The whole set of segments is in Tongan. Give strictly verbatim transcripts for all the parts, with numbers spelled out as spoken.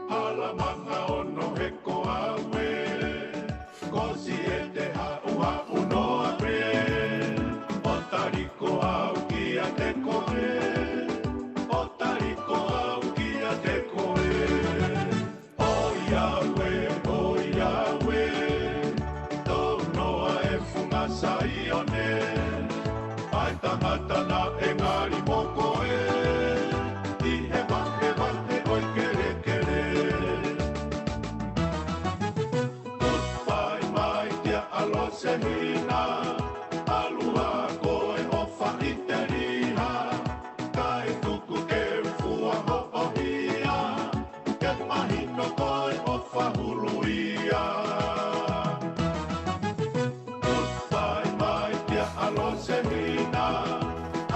Hala manga ono he ko au ē, ko siʻete haʻuhaʻu noa pē. ʻO tali ko au kiate koe, ʻo tali ko au kiate koe. ʻOiauē, ʻoiauē, tō noa e funga Saione. ʻAi tangata naʻe ngali mo koe, ʻi he vahevahe ʻo e kelekele. Goodbye mai kia ʻAlosehina, ʻalu ā koe ʻo faʻiteliha, kae tuku ke u fua hoʻo hia, ke mahino ko e ʻofa hulu ia. Goodbye mai kia ʻAlosehina,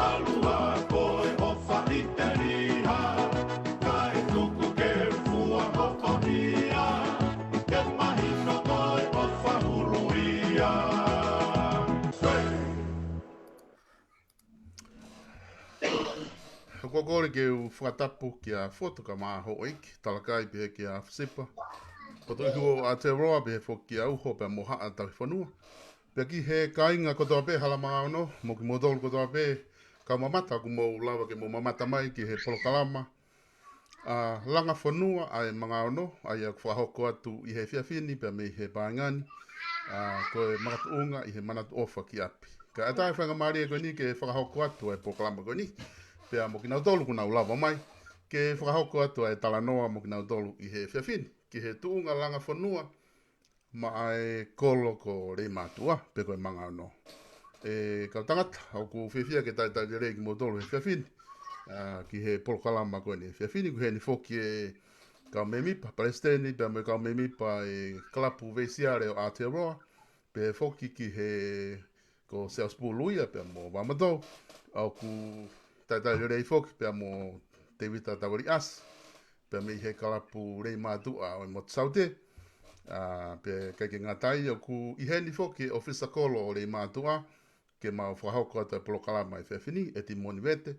ʻalu ā koe ʻo faʻiteliha, kae tuku ke u fua hoʻo hia, ke mahino ko e ʻofa hulu ia. Sue. ʻOku ou kole ke u fakatapu kia Fotu kae ʻumaʻā houʻeiki, talakai pehē kia Fisipa, Potu Ihu ʻo Aotearoa pehē foki kia Uho pea mo Haʻa Tauhifonua. Pea ki he kāinga kotoa pē Hala Manga Ono, mo kimoutolu kotoa pē, kau mamata ʻoku mou lava ke mou mamata mai ki he polokalama ʻa Langa Fonua ʻa e Manga Ono, ʻa ia ʻoku fakahoko atu ʻi he efiafi ni pea mei he paenga ni, ʻa, ko e makatuʻunga ʻi he manatu ʻofa ki ʻapi. Kae ʻatā e faingamālie ko eni ke fakahoko atu e polokalama ko eni, pea mo kinautolu kuo nau lava mai, ke fakahoko atu e talanoa mo kinautolu ʻi he efiafi ni, ki he tuʻunga Langa Fonua, maʻa e kolo ko Leimātuʻa, pe ko e Manga Ono. ʻE kau tangata, ʻoku ou fiefia ke talitali lelei kimoutolu he efiafi ni, ʻa, ki he polokalama ko eni he efiafi ni, ʻoku ʻi heni foki e kau mēmipa, palesiteni, pea mo e kau mēmipa e kalapu veisiale ʻo Aotearoa, pehē foki ki he ko Siaosi Puluia pea mo Vaomatou, ʻoku talitali lelei foki pea mo Tēvita Taualiʻasi, pea mei he kalapu Leimātuʻa ʻo e Motu Saute. ʻA, pea ʻikai ke ngata ai, ʻoku ʻi heni foki e ʻōfisa kolo ʻo Leimātuʻa, ke mau fakahoko atu e polokalama he efiafi ni, ʻEtimoni Vete.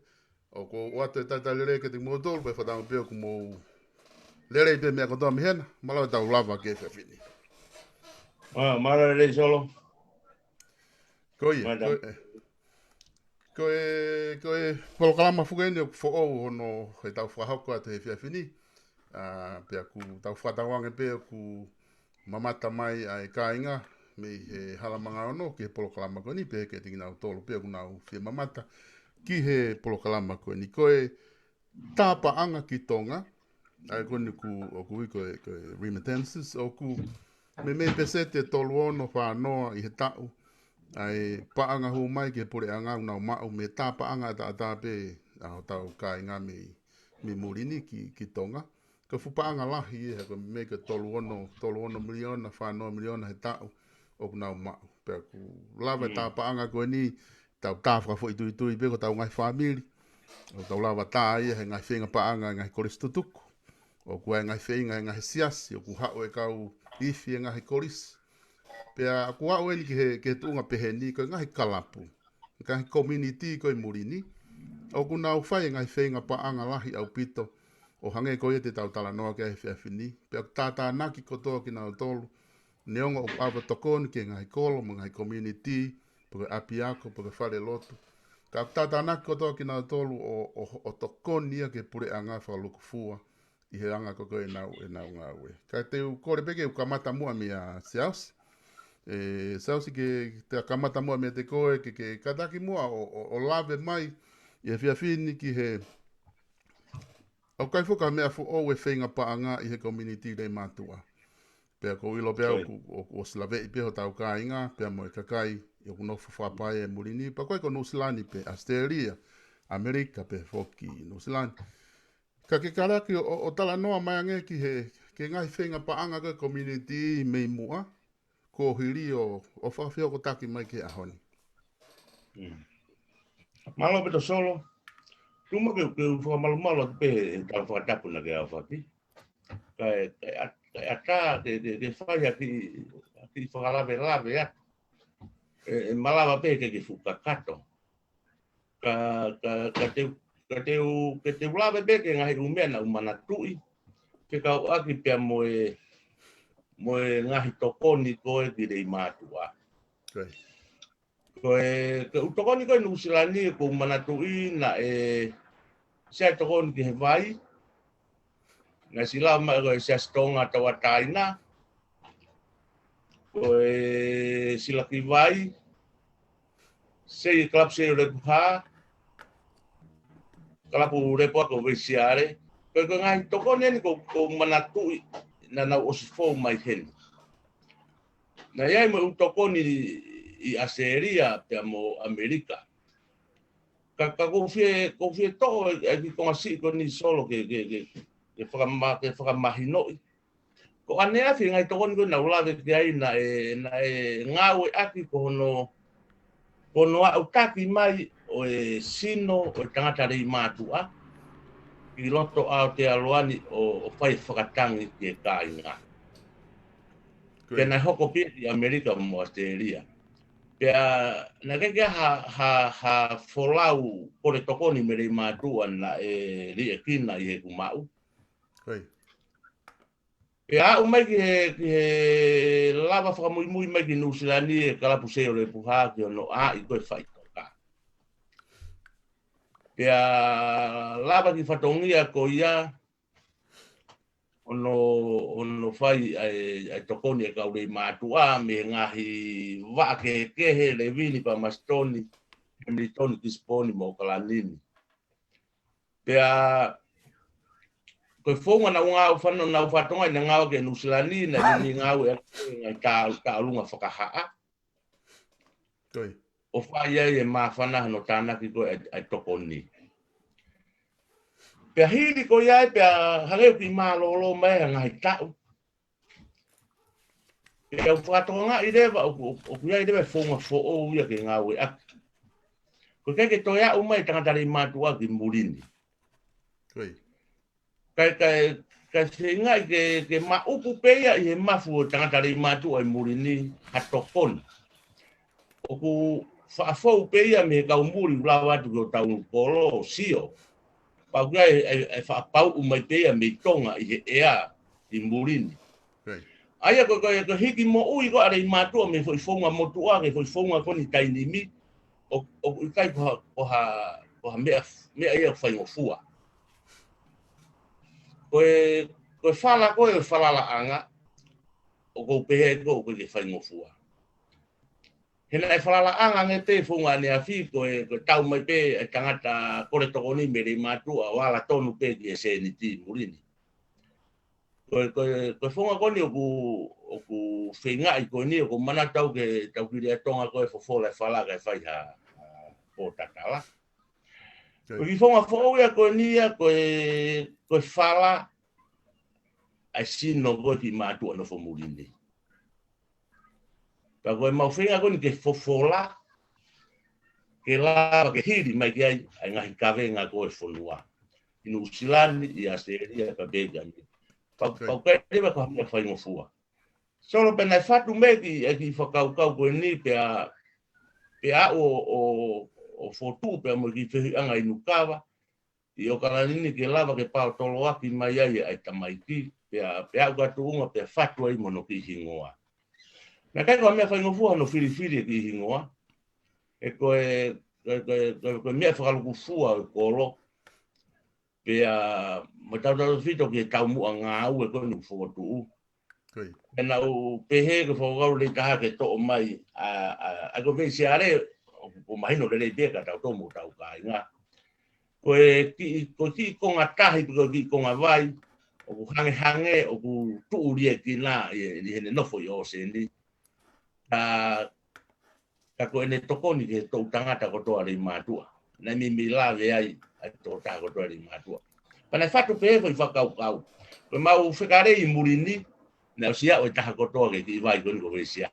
ʻOku ou ʻoatu e talitali lelei kiate kimoutolu, pea fakatauange pē ʻoku mou lelei pē meʻa kotoa mei hena, mālō e tau lava ki he efiafi ni. Ā, mālō e lelei Solo. Ko ia, Mālō. ko e, ko e, ko e polokalama foki eni ʻoku foʻou hono ʻetau fakahoko atu he efiafi ni. ʻA, pea ʻoku tau fakatauange pē ʻoku mamata mai ʻa e kāinga mei he Hala Manga Ono ki he polokalama ko eni, pehē kiate kinautolu pē ʻoku nau fie mamata ki he polokalama ko eni. Ko e tā paʻanga ki Tonga, ʻa ia ko eni ʻoku, ʻoku ui ko e, ko e remittances, ʻoku meimei pēseti ʻe tolu ono fā noa ʻi he taʻu ʻa e paʻanga hū mai ki he puleʻanga ʻoku nau maʻu mei he tā paʻanga ʻataʻatā pē ʻa hotau kāinga mei, mei muli ni ki, ki Tonga. Ko e fuʻu paʻanga lahi ia, he ko e meimei ko e tolu ono, tolu ono miliona, fā noa miliona he taʻu ʻoku nau maʻu. Pea ʻoku lava e Mm. tā paʻanga ko eni, tau tā fakafoʻituitui pē ko hotau ngaahi fāmili. ʻOku tau lava tā ia he ngaahi feinga paʻanga e ngaahi kolisi tutuku. ʻOku ʻi ai e ngaahi feinga e ngaahi siasi, ʻoku haʻu e kau ifi e ngaahi kolisi. Pea ʻoku aʻu eni ki he, ki he tuʻunga pehē ni ko e ngaahi kalapu, ngaahi community ko ē muli ni, ʻoku nau fai e ngaahi feinga paʻanga lahi ʻaupito, ʻo hangē ko ia te tau talanoa ki ai he efiafi ni. Pea ʻoku tātānaki kotoa kinautolu, neongo ʻoku ʻave ʻo tokoni ki he ngaahi kolo mo e ngaahi community, pe ko e ʻapiako, pe ko e falelotu. Ka ʻoku tātānaki kotoa kinautolu ʻo, ʻo, ʻo tokoni ia ki he puleʻanga fakalūkufua ʻi he anga ko ē ʻenau, ʻenau ngāue. Ka te u kole pē ke u kamata muʻa meia Siaosi. ʻE, Siaosi, ke te kamata muʻa meiate koe, ke, ke kātaki muʻa ʻo, ʻo, ʻo lave mai ʻi he efiafi ni ki he, ʻoku ʻikai foki ha meʻa foʻou e feinga paʻanga ʻi he community Leimātuʻa. Pea ʻoku ou ʻilo pē au Sure. ʻoku, ʻoku, ʻosi laveʻi pē hotau kāinga, pea mo e kakai ʻoku nofo fakapae muli ni, pea ʻoku ʻikai ko Nuʻusila ni pē, ʻAositelēlia, ʻAmelika pē foki Nuʻusila ni. Ka ke kātaki ʻo, ʻo, ʻo talanoa mai ange ki he, ki he ngaahi feinga paʻanga ko ē community mei muʻa, kuo hili ʻo, ʻo fakafehokotaki mai ki he ʻaho ni. Mm. Mālō ʻaupito Solo. Tuma ke, ke u fakamalumalu atu pē he tau fakatapu naʻa ke aofaki. Kae, kae ʻat-, kae ʻatā ke, ke, ke fai ha kiʻi, ha kiʻi fakalavelave atu. ʻE, ʻe malava pē ke ke fuʻu kakato. Ka, ka, ka te, ka te u, ke te u lave pē ki he ngaahi ʻū meʻa naʻa ku manatuʻi. Fekauʻaki pea mo e, mo e ngaahi tokoni ko ē ki Leimātuʻa. Ko e, ko e ʻū tokoni ko ē Nuʻusila ni ʻoku ou manatuʻi naʻe ʻi ai e tokoni ki he vai, naʻe ʻosi lava mai ko e Siasi Tonga Tauʻatāina, ko e Silaki Vai, Sei Kalapu Sei ʻo Lepuha, Kalapu Lepuha ko Veisiale, ko e, ko e ngaahi tokoni eni ʻoku, ʻoku ou manatuʻi naʻa nau ʻosi fou mai heni. Naʻe ʻi ai mo e ʻū tokoni ʻi ʻAositelēlia pea mo ʻAmelika. Ka, ka ʻoku ou fie, ʻoku ou fie toʻo e, e kiʻi konga siʻi ko eni Solo ke, ke, ke, ke fakama-, ke fakamahinoʻi. Ko ʻaneafi e ngaahi tokoni ko ē naʻa ku lave ki ai naʻe, naʻe ngāueʻaki ko hono, ko hono aʻutaki mai ʻo e sino ʻo e tangata Leimātuʻa ki loto ʻAotearoa ni ʻo, ʻo fai fakatangi ki he kāinga. Pea naʻe hoko pē ia ʻi ʻAmelika mo ʻAositelēlia. Pea naʻe ʻikai ke ʻi ai ha, ha, ha folau kole tokoni mei Leimātuʻa naʻe liʻekina ʻi heʻeku maʻu. Pea aʻu mai ki he, ki he lava fakamuimui mai ki Nuʻusila ni e Kalapu Sei ʻo Lepuha ki hono ʻai ko e faʻitoka. Pea lava e kiʻi fatongia ko ia, ʻo hono, ʻo hono fai ʻa e, ʻa e tokoni ʻa e kau Leimātuʻa mei he ngaahi vaʻa kehekehe, Levini, Palmerston, Hamilton, Gisborne mo ʻAokalani ni. Pea ko e founga naʻa ku ngāue fano, naʻa ku fatongia naʻe ngāueʻaki ʻe Nuʻusila ni, naʻe ʻi ai e ngāue ʻa e ngaahi tā-, tāʻolunga fakahaʻa ʻo fai ai e māfana hono tānaki ko ē ʻa e, ʻa e tokoni. Pea hili ko ia ai, pea hangē ʻoku kiʻi mālōlō mai ha ngaahi taʻu. Pea u fakatokangaʻi leva ʻoku, ʻoku, ʻoku ʻi ai leva e founga foʻou ia ke ngāueʻaki. ʻOku ʻikai ke toe aʻu mai e tangata Leimātuʻa ki muli ni. Kae, kae, kae feingaʻi ke, ke maʻupu pē ia ʻi he mafu ʻo e tangata Leimātuʻa ʻi muli ni ha tokoni. ʻOku faʻa fou pē ia mei he kau muli ʻoku lava atu ki hotau kolo ʻo sio. Pea ʻoku ʻi ai e, e, e faʻa pauʻu mai pē ia mei Tonga ʻi he ʻea ʻi muli ni. ʻA ia ko e, ko e, ko e hiki moʻui ko ē ʻa Leimātuʻa mei he foʻi founga motuʻa ki he foʻi founga ko eni taimi ni, ʻo, ʻoku ʻikai ko ha, ko ha, ko ha meʻa, meʻa ia ʻoku faingofua. Ko e, ko e fala ko ē ʻo e falalaʻanga, ʻoku ou pehē ko ē ʻoku ʻikai ke faingofua. He naʻe falalaʻanga ange pē founga ʻaneafi ko e, ko e tau mai pē e tangata kole tokoni mei Leimātuʻa ʻo ala tonu pē ki he sēniti muli ni. Ko e, ko e, ko e founga ko eni ʻoku, ʻoku feingaʻi ko eni ʻoku ou manatu au ke tau kili ʻa Tonga ko e fofola e fala kae fai ha, ha pōtatala. Ko e kiʻi founga foʻou ia ko eni ia ko e, ko e fala ʻa e sino ko ē ki mātuʻa nofo muli ni. Ka ko e mau feinga ko eni ke fofola, ke lava ke hili mai ki ai ʻa e ngaahi kavenga ko ē ʻo e fonua. ʻI Nuʻusila ni, ʻi ʻAositelēlia, ka pē ki ʻAmelika. Pau, pau kai leva ko ha meʻa faingofua. Solo pea naʻe fatu mai e kiʻi, e kiʻi fakakaukau ko eni pea, pea aʻu ʻo, ʻo, ʻo fotu pea mo e kiʻi fehuʻiʻanga inu kava ʻi ʻAokalani ni ke lava ke paotoloaki mai ai ʻa e tamaiki, pea, pea aʻu ki ha tuʻunga pea fatu ai mo hono kiʻi hingoa. Naʻe ʻikai ko ha meʻa faingofua hono filifili e kiʻi hingoa. He ko e, ko e, ko e, ko e, ko e meʻa fakalukufua ʻo e kolo. Pea mo tautautefito ki he taumuʻa ngāue ko eni ʻoku fokotuʻu. Pea naʻa ku pehē ke fakakaukau lelei taha ke toʻo mai ʻa, ʻa, ʻa ko Veisiale, ʻoku, ʻoku mahino lelei pē kia tautolu mo hotau kāinga. Ko e kiʻi, ko e kiʻi konga tahi pe ko e kiʻi konga vai, ʻoku hangehangē ʻoku tuʻu liʻekina ʻi, ʻi heʻene nofo ʻi ʻōseni. Ka, ka ko ʻene tokoni ki he toʻu tangata kotoa Leimātuʻa. Naʻe meimei lave ai ʻa e tokotaha kotoa Leimātuʻa. Pea naʻe fatu pē foʻi fakakaukau. Ko e mau fekalei ʻi muli ni, naʻe ʻosi aʻu e taha kotoa ki he kiʻi vai ko eni ko Veisiale.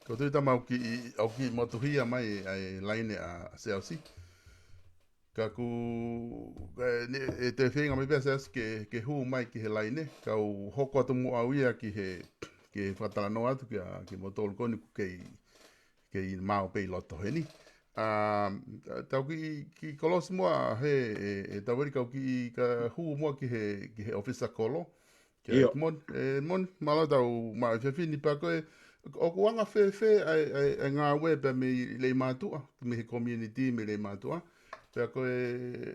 Ko tui tama au ki, au ki motuhia mai ai laine a Siaosi. Ka ku, e, ne, e te feinga mai pea Siaosi ke, ke hū mai ki he laine. Ka u hoko atu mo au ia ki he, ke fakatalanoa atu ki a, ki mo tolu koni ku kei, kei mao pei loto heni. A, tau ki, ki kolosi mua he, e, e tau veri kau ki ka hū mua ki he, ki he ofisa kolo. Ke Io. Mon, e, mon, mālō tau mā e fefini pea ko e, ʻoku anga fēfē ai, ai, ai ngāue pea mei Leimātuʻa, mei he community mei Leimātuʻa. Pea ko e,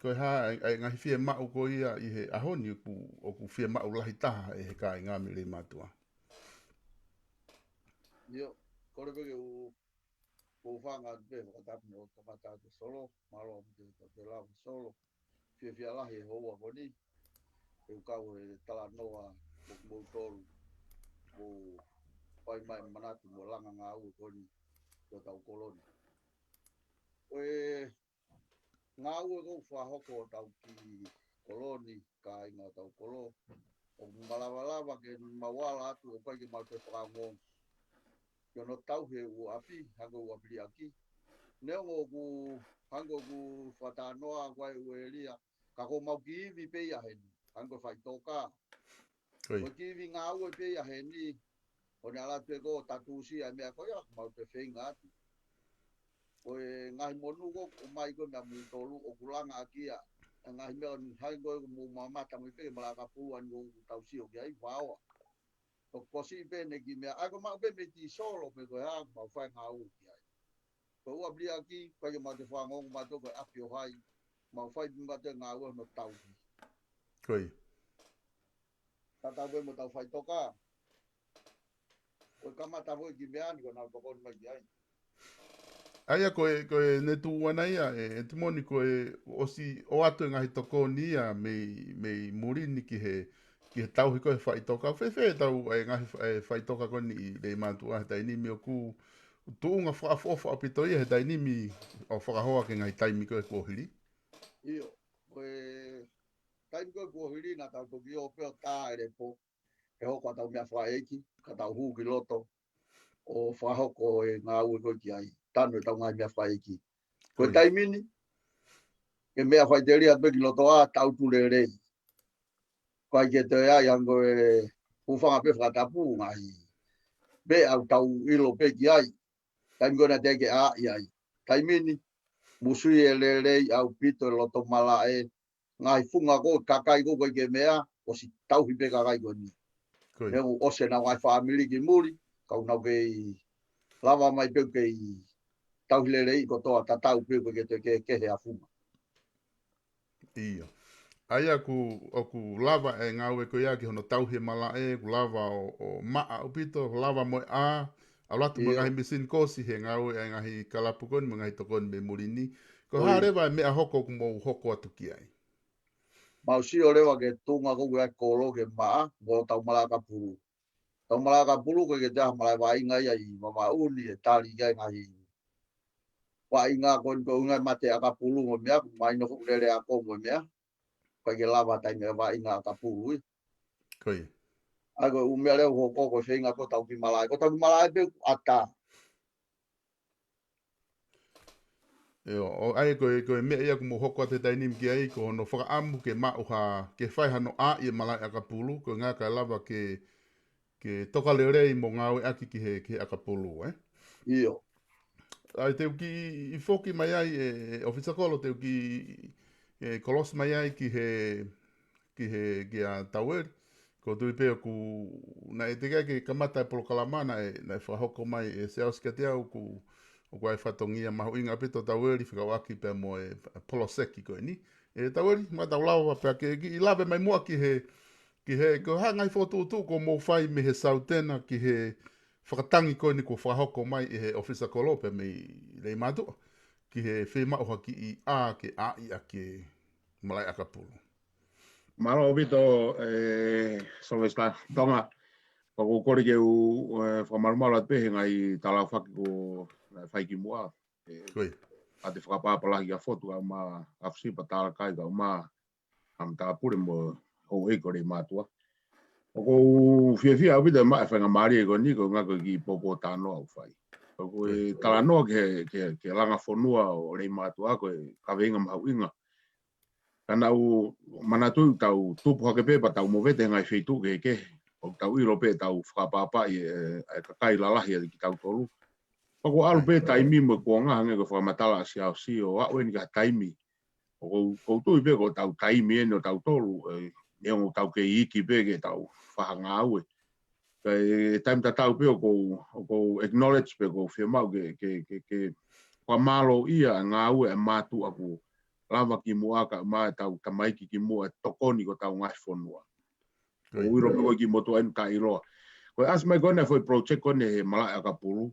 ko e hā, ai, ai ngaahi fiemaʻu ko ia ʻi he ʻaho ni ʻoku, ʻoku fiemaʻu lahi taha ʻe he kāinga mei Leimātuʻa. Io, kole pē ke u, u fanga atu pē fakatapu mo kamata atu Solo, mālō mo te, te lava Solo. Fiefia lahi e houa ko ni, e u kau he talanoa mo moutolu, mo fai mai manatu mo langa ngāue ko ni, ko tau koloni. Ko e ngāue ko u fakahoko tau ki koloni, kāinga tau kolo, ʻo malavalava ke mau ala atu ʻo kai ke mau te whakaongo. Ki ono tau he u api, hango u api liaki. Neongo ku, hango ku whatanoa, ku ai u elia, ka ko mau ki ivi pē ia heni, hango fai toka. Oi. Ko ki ivi ngāue pē ia heni, ʻo ne ala te ko tatusi ai mea ko ia, mau te feinga atu. Ko e ngaahi monu ko, ʻo mai ko mea mui tolu, ʻo kulanga aki ia, e ngaahi mea ni hai ko e mo mamata mai pē, malaka pulu ani ko tau sio ki ai, vaoa. Ko kosi pē ne ki mea, ai ko mau pē me ti Solo pē ko e hā, mau fai ngāue ki ai. Ko ua pili aki, ko ia mau te whangongo mau tō ko e api ʻo hai, mau fai pē mau te ngāue no tau ki. Koi. Ka tau pē mo tau fai toka. Ko e kamata pē ki mea ni, ko nau tokoni mai ki ai. ʻA ia ko e, ko e ne tuʻu ana ia, e, e timoni ko e ʻosi ʻo atu e ngaahi tokoni ia mei, mei muli ni ki he, ki he tauhi ko e fai toka. Fēfē tau e ngaahi fa-, e fai toka ko ni ʻi Leimātuʻa he taimi ni ʻoku tuʻunga fakaʻofoʻofa ʻaupito ia he taimi ni ʻo fakahoa ke ngaahi taimi ko e kuo hili. Io, ko e taimi ko e kuo hili na tau toki ō pē ʻo tā e lepo. He hoko ʻa tau mea fakaʻeiki, ka tau hū ki loto, ʻo fakahoko e ngāue ko e ki ai, tanu e tau ngaahi mea fakaʻeiki. Ko e Oi. taimi ni, ke mea faitelia pē ki loto ʻa tau tu lelei. Ko ai ke te ai, ango e hūfanga pē fakatapu ngaahi. Pē au tau ʻilo pē ki ai, taimi ko na te ke ʻā ʻi ai. Taimi ni, musui e lelei ʻaupito e loto malaʻe, ngaahi funga ko, kakai ko, ko e ke mea, ʻosi tauhi pē kakai ko ni. Koi. Mea ʻosi e nau ngaahi fāmili ki muli, kau nau kei lava mai pē kei tauhi lelei ko toa tatau pē ko e ke te ke, ke he a funga. ʻIo. ʻA ia ʻoku, ʻoku lava e ngāue ko ia ki hono tauhi e malaʻe, ʻoku lava ʻo, ʻo maʻa ʻaupito, lava mo e ʻā, ʻalu atu mo e ʻIo. ngaahi misini kosi he ngāue e ngaahi kalapu ko ni, mo e ngaahi tokoni mei muli ni. Ko e hā Oi. leva e meʻa hoko ʻoku mou hoko atu ki ai. Mau sio leva ke tunga ko e kolo ke maʻa, mo tau malaka pulu. Tau malaka pulu ko e ke te aha malai vaʻinga ia ʻi Vavaʻu ni e tali ia e ngaahi. Vaʻinga ko ni ko unga mate ʻakapulu mo mea, mai no fuʻu lele ako mo mea. Ko e ke lava taimi e vaʻinga ʻakapulu i. Koi. Ai ko e ʻū meʻa leo hoko ko e feinga ko tau ki malaʻe. Ko tau ki malaʻe pē ʻata. ʻIo, ʻo ai ko e, ko e meʻa ia ʻoku mou hoko atu he taimi ni ki ai, ko hono fakaʻamu ke maʻu ha, ke fai hano ʻā ʻi e malaʻe ʻakapulu, ko e ngā ka lava ke, ke toka lelei mo ngāueʻaki ki he, ki he ʻakapulu, ē? ʻIo. ʻA ia te u kiʻi foki mai ai, e, e ʻofisa kolo, te u kiʻi, e, kolosi mai ai ki he, ki he, ki a Taueli. Ko tui pē ʻoku, naʻe teʻeki ke kamata e polokalama naʻe, naʻe fakahoko mai e Siaosi kiate au ʻoku, ʻoku ai fatongia mahuʻinga ʻaupito Taueli fekauʻaki pea mo e poloseki ko eni. E Taueli, ma tau lava pea ke, kiʻi lave mai muʻa ki he, ki he, ko e hā ngaahi fokotuʻutuʻu ʻoku mou fai mei he Sautena ki he fakatangi ko eni kuo fakahoko mai ʻe he ʻofisa kolo pea mei Leimātuʻa. Ki he fiemaʻu ha kiʻi ʻā ke ʻā ʻi ʻaki e malaʻe ʻakapulu. Mālō ʻaupito, e, Sylvester Tonga, ka ʻoku ou kole ke u, e, fakamalumalu atu pē he ngaahi talaʻofaki ko e fai ki muʻa. E, Koi. ʻA te fakapapalahi a fotu ka ma afusi pa talakai ka ma am tāpule mo houʻeiki ko Leimātuʻa. ʻOku ou fiefia ʻaupito ʻi he maʻu e faingamālie ko eni, ko e ngaahi kiʻi pōtalanoa ʻoku fai. ʻOku ou talanoa ki he, ki he, ki he langa fonua ʻo Leimātuʻa, ko e kaveinga mahuʻinga. Ka naʻa ku manatuʻi ʻoku tau tupu hake pē pea tau movete he ngaahi feituʻu kehekehe. ʻOku tau ʻilo pē ʻetau fakaʻapaʻapaʻi e, e kakai lalahi ʻa kitautolu. Pea kuo ʻalu pē taimi mo e kuonga, hangē ko e fakamatala ʻa Siaosi, ʻo aʻu eni ki ha taimi ʻoku ou, ʻoku ou tui pē ko ʻetau taimi eni ʻo tautolu, ē, neongo ʻoku tau kei iiki pē ke tau fakangāue. Ka ʻi he taimi tatau pē ʻoku ou, ʻoku ou acknowledge pē ʻoku ou fiemaʻu ke, ke, ke, ke fakamālōʻia e ngāue ʻa e mātuʻa kuo lava kimuʻa kae ʻumaʻā ʻetau tamaiki kimuʻa ʻo tokoni ki hotau ngaahi fonua. ʻOku ou ʻilo pē ko e kiʻi motuʻa eni ʻoku ʻiloa. Ko e ʻasi mai ko eni e foʻi project ko eni he malaʻe ʻakapulu.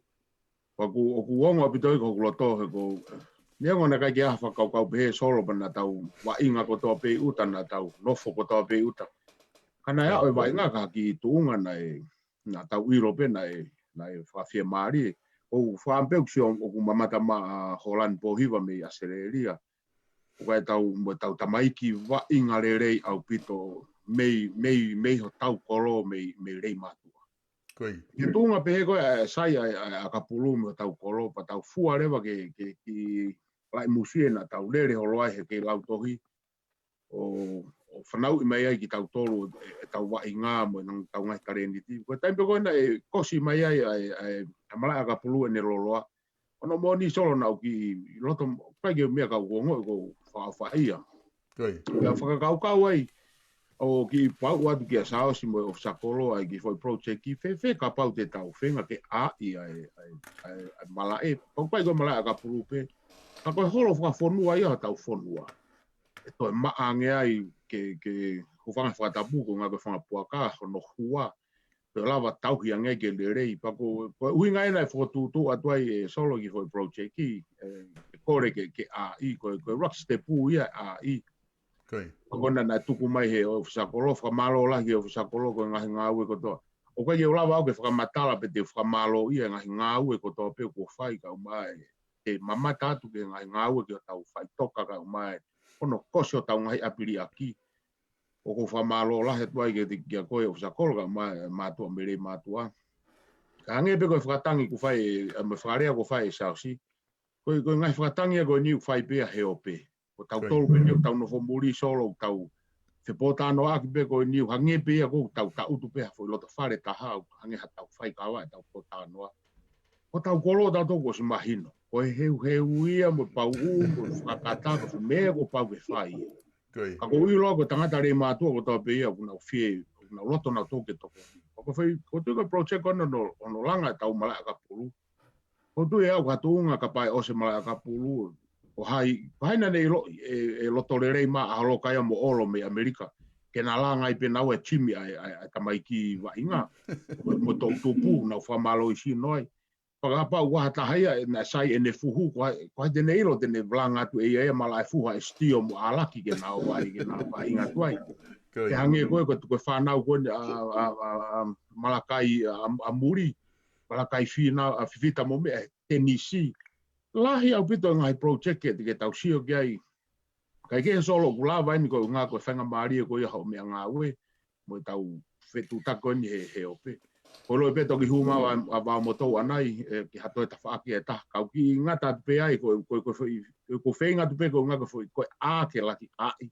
Pea ʻoku, ʻoku ongo ʻaupito ia ki hoku loto he ko e, neongo naʻe ʻikai ke ʻi ai ha fakakaukau pehē Solo pea naʻa tau vaʻinga kotoa pē ʻi ʻuta, naʻa tau nofo kotoa pē ʻi ʻuta. Ka naʻe aʻu e vaʻinga ki ha kiʻi tuʻunga naʻe, naʻa tau ʻilo pē naʻe, naʻe fakafiemālie. ʻOku ou fakaʻamu pē ʻoku sio ʻoku mamata mai ʻa Holani Pōhiva mei ʻAositelēlia. ʻOku ʻi ai ʻetau, mo ʻetau tamaiki vaʻinga lelei ʻaupito mei, mei, mei hotau kolo mei, mei Leimātuʻa. Ko ia. Ki he tuʻunga pehē ko ē ʻa e sai ʻa e, ʻa e ʻakapulu mei hotau kolo, pea tau fua leva ke, ke, ki Laʻi Musie naʻa tau lele holo ai he kei lautohi. ʻO, ʻo fanauʻi mai ai kitautolu, e, ʻetau vaʻinga mo ʻetau ngaahi talēniti. Ko e taimi pē ko ē naʻe kosi mai ai ʻa e, ʻa e, ʻa e malaʻe ʻakapulu ʻene lōloa. ʻOku moʻoni Solo naʻa ku kiʻi loto, ʻikai ke meʻa ka ʻoku ou ongoʻi ʻoku ou fakaʻofaʻia. Ko ia. Pea fakakaukau ai, ʻo kiʻi pauʻu atu kia Siaosi mo e ʻofisa kolo ʻa e kiʻi foʻi project ki fēfē kapau te tau feinga ke ʻāʻi ʻa e, ʻa e, ʻa e, ʻa e malaʻe, pau ʻikai ko e malaʻe ʻakapulu pē. Ka ko e holo fakafonua ia hotau fonua. ʻE toe maʻa ange ai ke, ke hūfanga he fakatapu ko e ngaahi ko e fanga puaka, hono hua. Toe lava tauhi ange ke lelei. Pea ko, ko e ʻuhinga ena e fokotuʻutuʻu atu ai ʻe Solo e kiʻi foʻi project ki, ē, ʻe kole ke, ke ʻāʻi, ko e, ko e rock step ia ʻāʻi. Ko ia. Pea ko ena naʻe tuku mai he ʻofisa kolo, fakamālō lahi ki he ʻofisa kolo ko e ngaahi ngāue kotoa. ʻOku ʻikai ke u lava au ke fakamatala pe te u fakamālōʻia e ngaahi ngāue kotoa pē kuo fai kae ʻumaʻā e, ʻe mamata atu ki he ngaahi ngāue ki hotau faʻitoka kae ʻumaʻā e, hono kosi hotau ngaahi ʻapi liʻaki. ʻOku ou fakamālō lahi atu ai kiate, kia koe ʻofisa kolo kae ʻumaʻā e mātuʻa mei Leimātuʻa. Ka hangē pē ko e fakatangi kuo fai, ē, mo e fakalea kuo fai ʻe Siaosi. Ko e, ko e ngaahi fakatangi ia ko eni ʻoku fai pē ia he ope. Ko tautolu pē eni ʻoku tau nofo muli Solo ʻoku tau fepōtalanoaʻaki pē ko eni ʻoku hangē pē ia ʻoku tau taʻutu pē ha foʻi loto fale taha ʻoku hangē haʻatau faikava ʻetau pōtalanoa. Ko hotau kolo tautolu kuo ʻosi mahino. Ko e heuheu ia mo e pauʻu mo e fakakata ko e fuʻu meʻa kuo pau ke fai. Ko ia. Ka ʻoku ou ʻilo ko e tangata Leimātuʻa kotoa pē ia ʻoku nau fie, ʻoku nau loto nautolu ke tokoni. Ko e foʻi, ko e tuʻu ko e project ko ena hono, hono langa ʻetau malaʻe ʻakapulu. ʻOku ou tui au ko ha tuʻunga kapau ʻe ʻosi e malaʻe ʻakapulu. Ko hai, ko hai naʻa ne ʻiloʻi, ʻe, ʻe loto lelei mai ʻa Holokaia mo ʻOlo mei ʻAmelika. Ke na langa ai pē naua e timi ʻa e, ʻa e, ʻa e tamaiki vaʻinga. Mo, mo toʻutupu, nau fakamālohisino ai. Fakapapau ʻoku ʻi ai ha taha ia naʻe sai ʻene fuhu, ko hai, ko hai te ne ʻilo te ne langa atu ʻe ia ia malaʻe fuhu ʻa e sitio mo ʻAlaki ke na ō ai, ke na vaʻinga atu ai. Ko ia. Ke hangē ko e, ko e, ko e fānau ko eni ʻa, ʻa, ʻa, ʻa Malakai ʻa, ʻa Muli, Malakai Fina, ʻa Fifita mo meʻa, tenisi. Lahi ʻaupito e ngaahi project ke, ke tau sio ki ai. Kae kehe Solo ʻoku lava eni ko e ʻuhinga ko e faingamālie ko ia hoʻo meʻangāue. Mo ʻetau fetuʻutaki ko eni he, he ope. Ko e loi pē toki hū mai ʻa, ʻa Vaomotou ʻanai, ē, ki ha toe tafaʻaki ʻe taha. Kau kiʻi ngata atu pē ai, ko, ko, ko e foʻi, ko e feinga atu pē ko e ʻuhinga ko e foʻi, ko e ʻā ke laki ʻāʻi.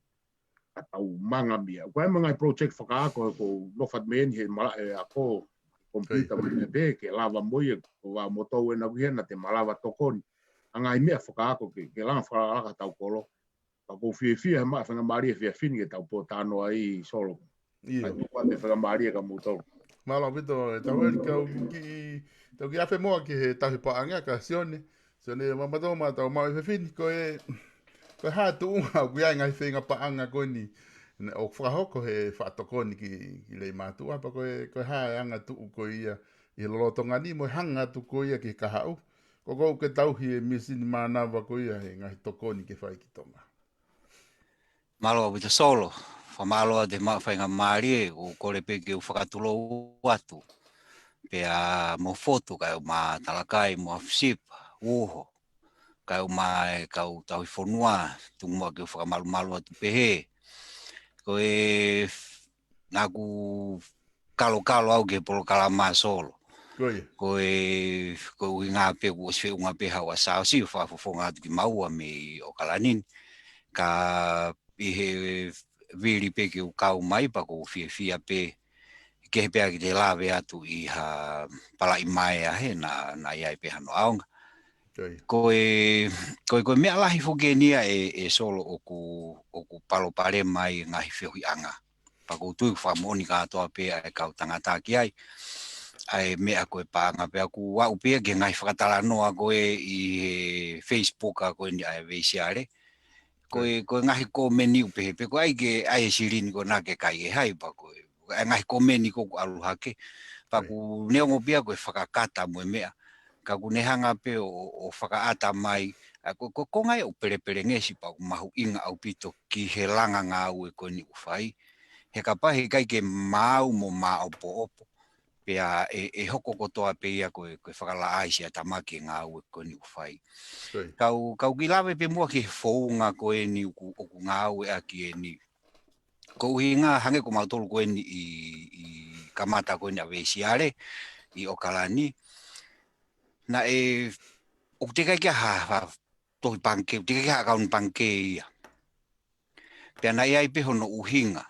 Ka tau manga mia. Ko e mo e ngaahi project fakaako ko nofo atu mei heni he malaʻe ako, computer mo e meʻa pē, ke lava mo ia, ko Vaomotou ena ʻoku ʻi hena te malava tokoni. ʻA e ngaahi meʻa fakaako ke, ke langa fakalakalaka hotau kolo. Ka ʻoku ou fiefia he maʻu e faingamālie he efiafi ni ke tau pōtalanoa ai Solo. ʻIo. Kae tuku atu e faingamālie kia moutolu. Mālō ʻaupito, ʻe Taueli, kau kiʻi, tau kiʻi afe muʻa ki he tauhi paʻanga kia Sione. Sione, maʻamautolu maʻa ʻetau maʻu e efiafi ni, ko e, ko e hā e tuʻunga ʻoku ʻi ai e ngaahi feinga paʻanga ko eni, naʻe, ʻoku fakahoko he faʻa tokoni ki, ki Leimātuʻa, pea ko e, ko e hā e anga tuʻu ko ia ʻi he lolotonga ni mo e hanga atu ko ia ki he kahaʻu. Ko ʻoku ke tauhi e misini mānava ko ia he ngaahi tokoni ke fai ki Tonga. Mālō ʻaupito Solo, fakamālō atu he maʻu faingamālie, ʻoku ou kole pē ke u fakatulou atu. Pea mo Fotu kae ʻumaʻā Talakai mo Afisipa, Uho, kae ʻumaʻā e kau tauhi fonua, tuku muʻa ke u fakamalumalu atu pehē. Ko e f-, naʻa ku kalokalo au ki he polokalama Solo. Ko ia. Ko e, ko e ʻuhinga pē kuo ʻosi feʻunga pē haʻo ʻaʻahi ʻo fakafofonga atu kimaua mei ʻOkalani ni. Ka ʻi he vili pē ke u kau mai pea ʻoku ou fiefia pē ke he pea ke te lave atu ʻi ha palaʻi mai ʻa he naʻa, naʻe ʻi ai pē hano ʻaonga. Ko ia. Ko e, ko e, ko e meʻa lahi foki eni ia ʻe, ʻe Solo ʻoku, ʻoku palopalema ai e ngaahi feohiʻanga. Pea ʻoku ou tui ʻoku fakamoʻoni kātoa pē ʻa e kau tangata ki ai. ʻA e meʻa ko e paʻanga pea ʻoku aʻu pē ia ki he ngaahi fakatalanoa ko ē ʻi he Facebook ʻa ko eni ʻa e Veisiale. Ko e, ko e ngaahi komeni ʻoku pehē pē ko e ʻai ke ʻai e silini ko ena ke kai e hai pea ko e, ʻa e ngaahi komeni ko ē ʻoku ʻalu hake. Pea ʻoku neongo pē ia ko e fakakata mo e meʻa. Ka ʻoku ne hanga pē ʻo, ʻo, ʻo fakaʻata mai. ʻA ko, ko, ko e ngaahi ʻoku pelepelengesi pea ʻoku mahuʻinga ʻaupito ki he langa ngāue ko eni ʻoku fai. He kapau he ʻikai ke maau mo maʻopoʻopo. Pea ʻe, ʻe hoko kotoa pē ia ko e, ko e fakalaʻā ʻa e siʻa tamaki e ngāue ko eni ʻoku fai. Ko ia. Kau, kau kiʻi lave pē muʻa ki he founga ko eni ʻoku, ʻoku ngāueʻaki eni. Ko e ʻuhinga hangē ko mautolu ko eni ʻi, ʻi kamata ko eni ʻa Veisiale, ʻi ʻOkalani. Naʻe, ʻoku teʻeki ai ke ʻi ai ha, ha tohi pangikē, ʻoku teʻeki ai ke ʻi ai ha ʻakauni pangikē ia. Pea naʻe ʻi ai pē hono ʻuhinga.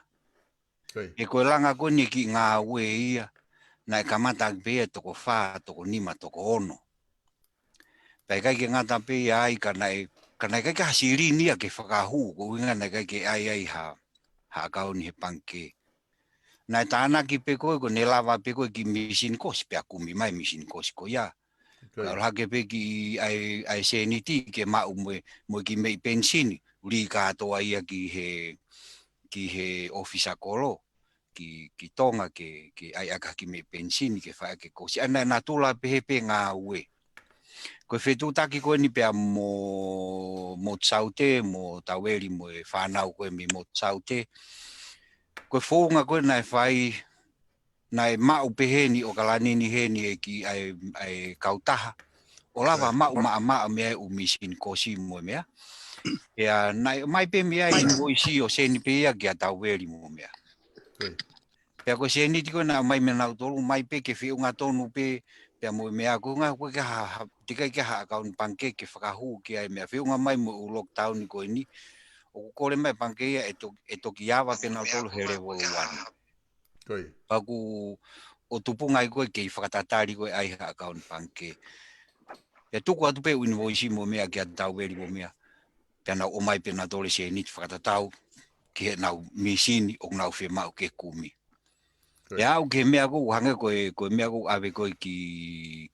Ko ia. He ko e langa ko eni e kiʻi ngāue ia, naʻe kamata pē ia toko fā, toko nima, toko ono. Pea ʻikai ke ngata pē ia ai ka naʻe, ka naʻe ʻikai ke ʻi ai ha silini ia ke fakahū, ko e ʻuhinga naʻe ʻikai ke ʻi ai ai ha, ha ʻakauni he pangikē. Naʻe tānaki pē ko ē, ko ʻene lava pē ko ē kiʻi misini kosi, pea kumi mai misini kosi ko ia. Ko ia. Ka ʻalu hake pē kiʻi ʻai, ʻai sēniti ke maʻu mo e, mo e kiʻi meʻi penisini, lī kātoa ia ki he, ki he ʻōfisa kolo, ki, ki Tonga ke, ke ʻai ʻaki ha kiʻi meʻi penisini ke fai ʻaki e kosi. ʻA ia naʻe natula pehē pē ngāue. Ko e fetuʻutaki ko eni pea mo, mo Saute, mo Taueli, mo e fānau ko ē mei Motu Saute. Ko e founga ko ē naʻe fai, naʻe maʻu pē heni ʻOkalani ni heni e kiʻi ʻai, ʻai kautaha. ʻO lava maʻu maʻamaʻa mei ai e ʻū misini kosi mo e meʻa. Pea naʻe ʻomai pē mei ai e invoice ʻo send pē ia kia Taueli mo e meʻa. Ko ia. Pea ko e sēniti ko ē naʻe ʻomai meia nautolu, ʻomai pē ke feʻunga tonu pē, pea mo e meʻa ko e ʻuhinga ʻoku ʻikai ke ʻi ai ha, ha, teʻeki ai ke ʻi ai ha ʻakauni pangikē ke fakahū ki ai e meʻa feʻunga mai mo e ʻū lockdown ko eni. ʻOku kole mai e pangikē ia ʻe to-, ʻe toki ava pē nautolu he level one. Ko ia. Pea ʻoku, ʻo tupunga ai ko ē kei fakatatali ko ē ʻai ha ʻakauni pangikē. Pea tuku atu pē e invoice mo e meʻa kia Taueli mo e meʻa. Pea nau ʻomai pē nautolu e sēniti fakatatau ki heʻenau misini ʻoku nau fiemaʻu ke kumi. Ko ia. Pea aʻu ki he meʻa ko ē ʻoku hangē ko e, ko e meʻa ko ē ʻoku ʻave ko ē ki,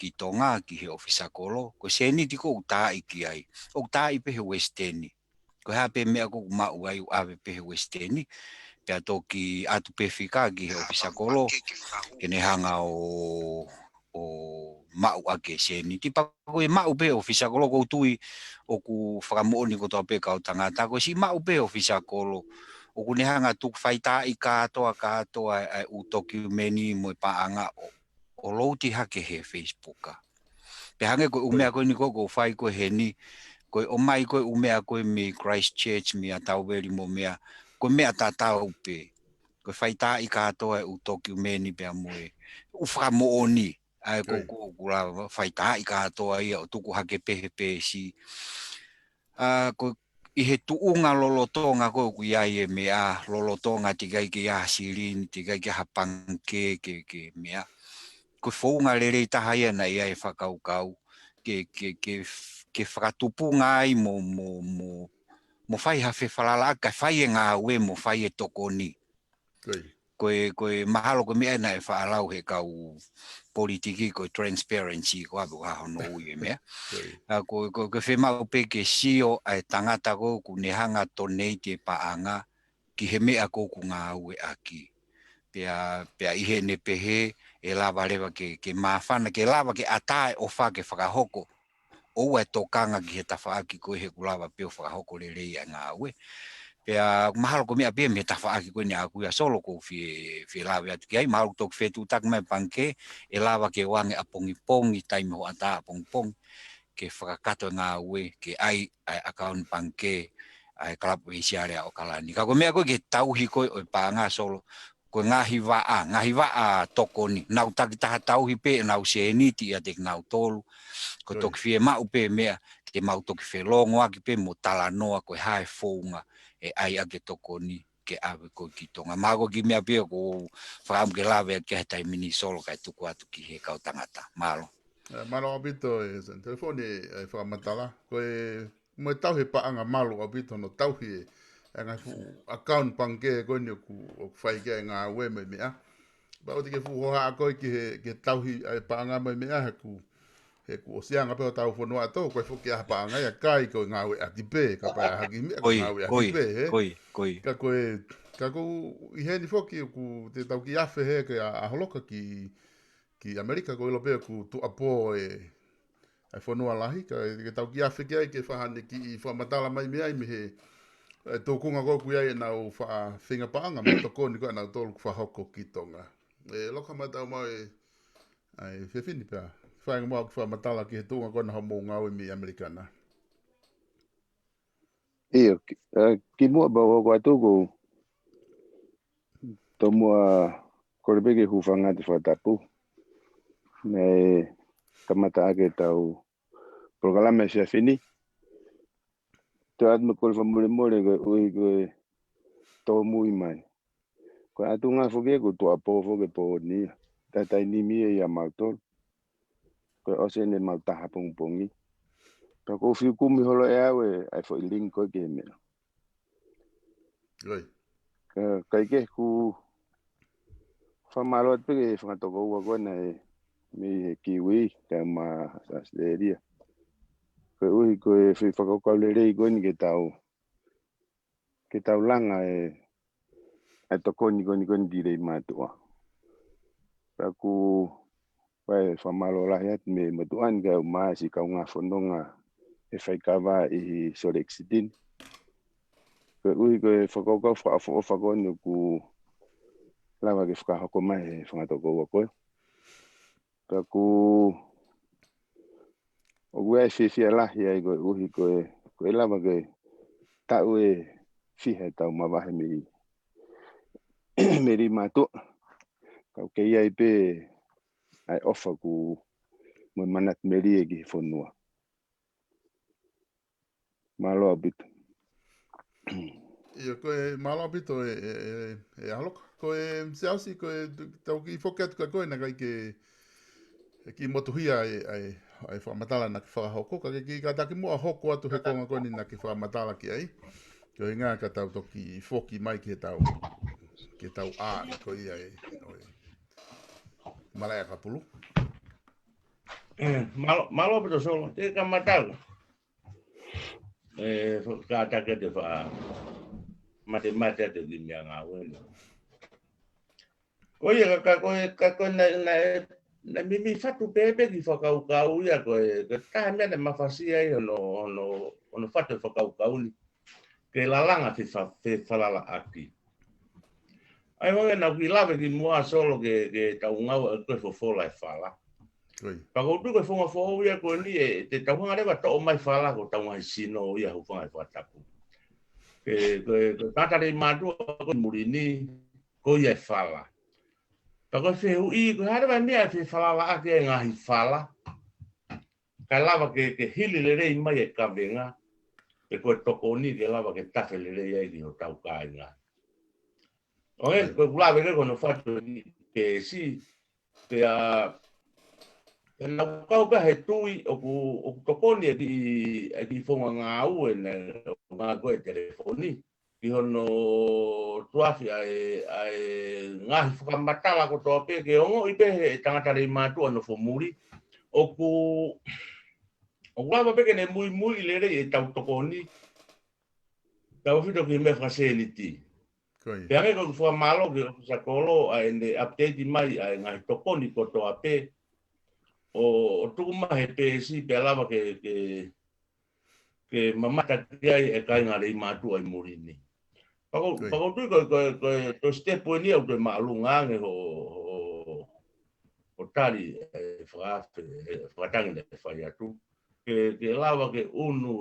ki Tonga, ki he ʻōfisa kolo, ko e sēniti ko ē ʻoku taaʻi ki ai. ʻOku taaʻi pē he Western. Ko e hā pē meʻa ko ē ʻoku maʻu ai ʻoku ʻave pē he Western. Pea toki ʻatu pē fika ki he ʻōfisa kolo, ke ne hanga ʻo, ʻo maʻu ʻaki e sēniti. Pea ko e maʻu pē ʻōfisa kolo ʻoku ou tui ʻoku fakamoʻoni kotoa pē kau tangata. Ko e siʻi maʻu pē ʻōfisa kolo, ʻoku ne hanga ʻo tuku faitaaʻi kātoa, kātoa e, e ʻū tokiumeni mo e paʻanga ʻo, ʻo louti hake he Facebook. Pea hangē ko e ʻū meʻa ko eni ko ē ʻoku ou fai ko ē heni, ko e ʻomai ko ē ʻū meʻa ko ē mei Christchurch, meia Taueli mo e meʻa, ko e meʻa tatau pē. Ko e faitaaʻi kātoa e ʻū tokiumeni pea mo e ʻū fakamoʻoni. ʻA ia ko e, ko e, ko e lava faitaaʻi kātoa ia ʻo tuku hake pē he peesi. ʻA, ko e ʻi he tuʻunga lolotonga ko ē ʻoku ʻi ai e meʻa lolotonga teʻeki ai ke ʻi ai ha silini, teʻeki ai ke ʻi ai ha pangikē, ke, ke meʻa. Ko e founga lelei taha ia naʻe ʻi ai e fakakaukau ke, ke, ke, ke fakatupunga ai mo, mo, mo, mo fai ha fefalalaʻaki, kae fai e ngāue mo fai e tokoni. Ko ia. Ko e, ko e mahalo ko e meʻa naʻe faʻa lau he kau politiki ko e transparency ko ē pe ko e hā hono ui e meʻa. Ko ia. ʻA, ko, ko, ko e fiemaʻu pē ke sio ʻa e tangata ko ē ʻoku ne hanga ʻo donate e paʻanga ki he meʻa ko ē ʻoku ngāueʻaki. Pea, pea ʻi heʻene pehē ʻe lava leva ke, ke māfana, ke lava ke ʻatā e ʻofa ke fakahoko ʻoua ʻe tokanga ki he tafaʻaki ko ē he ʻoku lava pē ʻo fakahoko lelei ʻa e ngāue. Pea mahalo ko e meʻa pē mei he tafaʻaki ko eni ʻaku ia Solo ʻoku ou fie, fie lave atu ki ai, mahalo toki fetuʻutaki mai e pangikē, ʻe lava ke ʻoange ʻapongipongi, taimi hoʻatā ʻapongipongi, ke fakakakato e ngāue, ke ʻai ʻa e ʻakauni pangikē ʻa e Kalapu Veisiale ʻa ʻOkalani. Ka ko e meʻa ko ē ki he tauhi ko ē ʻo e paʻanga Solo, ko e ngaahi vaʻa, ngaahi vaʻa tokoni, nau takitaha tauhi pē ʻenau sēniti ʻiate kinautolu. Ko e toki fiemaʻu pē meʻa, ke mau toki felongoaki pē mo talanoa ko e hā e founga ʻe ʻai ʻaki e tokoni ke ʻave ko ē ki Tonga. Mahalo ko e kiʻi meʻa pē ʻoku ou fakaʻamu ke lave atu ki ai he taimi ni Solo kae tuku atu ki he kau tangata. Mālō. Mālō ʻaupito e Seni. Telefoni e fakamatala. Ko e mo e tauhi e paʻanga malu ʻaupito hono tauhi e ngaahi fuʻu account pangikē ko eni ʻoku, ʻoku fai ki ai e ngāue mo e meʻa. Pea ʻoua te ke fuʻu hohaʻa koe ki he, ki he tauhi ʻa e paʻanga mo e meʻa he ʻoku, he ʻoku ʻosi anga pē hotau fonua ʻatautolu, ko e foki ʻa e paʻanga ia kai ko e ngāueʻaki pē, kapau ʻe ʻai ha kiʻi meʻa ko e ngāueʻaki pē, ē? Ka ko e, ka ko e ʻi heni foki ʻoku te tau kiʻi afe he ke ʻa, ʻa Holoka ki, ki ʻAmelika ko e ʻilo pē ʻoku tuʻapō e ʻa e fonua lahi, ka ke tau kiʻi afe ki ai ke fai haʻane kiʻi fakamatala mai mei ai mei he, e, tūkunga ko ē ʻoku ʻi ai ʻenau faʻahinga paʻanga mo e tokoni ko ē ʻanautolu ʻoku fakahoko ki Tonga. E, Holoka, mou tau maʻu e, ʻa e fefine pea fai ange muʻa ha kiʻi fakamatala ki he tuʻunga ko ena hoʻomou ngāue mei ʻAmelika na. ʻIo, ki, ʻa, kimuʻa pea u hoko atu ʻoku ou tomuʻa kole pē ke u hūfanga atu he fakatapu. Naʻe kamata ʻaki ʻetau polokalama he efiafi ni. Toe ʻoatu mo e kole fakamolemole koeʻuhi ko e tōmui mai. Ko e ʻatunga foki ē ʻoku tuʻapō foki e pō ni ia. Taimi ni ia ʻia mautolu. Ko e ʻosi eni ʻemau taha pongipongi. Pea ʻoku ou fiu kumi holo ʻe au e, ʻa e foʻi link ko ē ki he meʻa. Ka, kae kehe ʻoku ou fakamālō atu pē ki he fanga tokoua ko ena ē mei he Kiwi, kae ʻumaʻā ʻAositelēlia. Koeʻuhi ko e foʻi fakakaukau lelei ko eni ke tau, ke tau langa e, ʻa e tokoni ko eni ko eni ki Leimātuʻa. Pea ʻoku ou fai e fakamālō lahi atu mei he motuʻa ni kae ʻumaʻā siʻi kaungā fononga ʻe faikava ʻi Salt Lake City ni. Koeʻuhi ko e fakakaukau fakaʻofoʻofa ko eni ʻoku lava ke fakahoko mai he fanga tokoua ko ē. Pea ʻoku, ʻoku ʻi ai e fiefia lahi ai koeʻuhi ko e, ko e lava ke taʻu ʻe fiha ʻetau mavahe mei, mei Leimātuʻa. Ka ʻoku kei ʻi ai pē ʻa e ʻofa ʻoku, mo e manatu melie ki he fonua. Mālō ʻaupito. ʻIo, ko e mālō ʻaupito e, e, e, e Holoka. Ko e Siaosi, ko e tu-, tau kiʻi foki atu kia koe naʻe ʻikai ke, e kiʻi motuhia e, e, e fakamatala naʻa ke fakahoko, ka ke kiʻi kātaki muʻa hoko atu he konga ko eni naʻa ke fakamatala ki ai. Ko e ʻuhinga ka tau toki foki mai ki heʻetau, ki heʻetau ʻā ko ia e, ʻo e malaʻe ʻakapulu. E, mālō, mālō ʻaupito Solo. Te u kamata au. E, kātaki atu e faʻa matemate atu e kiʻi meʻangāue ni. Ko ia ka, ka ko e, ka ko e naʻe, naʻe, naʻe mimi fatu pē pē kiʻi fakakaukau ia ko e, ko e taha e meʻa naʻe mafasia ai hono, hono, hono fatu e fakakaukau ni. Ke lalanga fefa-, fefalalaʻaki. ʻA ia ʻoku ou kiʻi lave kimuʻa Solo ke, ke tau ngāueʻaki ko e fofola e fala. Pea ʻoku ou tui ko e founga foʻou ia ko eni ē, te tau hanga leva ʻo toʻo mai fala ko hotau ngaahi sino ia hūfanga he fakatapu. Ke, ko e, ko e tangata Leimātuʻa ko ē muli ni, ko ia e fala. Pea ko e fehuʻi, ko e hā leva e meʻa ʻe fefalalaʻaki ai e ngaahi fala. Kae lava ke, ke hili lelei mai e kavenga, pe ko e tokoni ke lava ke tafe lelei ai ki hotau kāinga. ʻO hangē ko ʻeku lave ko ē ko hono fatu e kiʻi peesi, pea, pea naʻa ku kau pē he tui ʻoku, ʻoku tokoni e kiʻi, e kiʻi founga ngāue naʻe ngāue ko ē he telefoni. Ki hono tuʻu afi ʻa e, ʻa e ngaahi fakamatala kotoa pē ke ongoʻi pē he tangata Leimātuʻa nofo muli. ʻOku, ʻoku lava pē ke ne muimui lelei ʻetau tokoni. Tautefito ki he meʻa fakasēniti. Pea hangē ko ʻeku fakamālō ki he ʻōfisa kolo ʻa ʻene update mai ʻa e ngaahi tokoni kotoa pē. ʻO, ʻo tuku mai he peesi pea lava ke, ke, ke mamata ki ai e kāinga Leimātuʻa ʻi muli ni. Pea ʻoku, pea ʻoku ou tui ko, ko, ko, ko e step eni ʻoku toe māʻolunga ange hoʻo, hoʻo, hoʻo tali, e, fakaafe, e, fakatangi naʻe fai atu. Ke, ke lava ke ʻunu,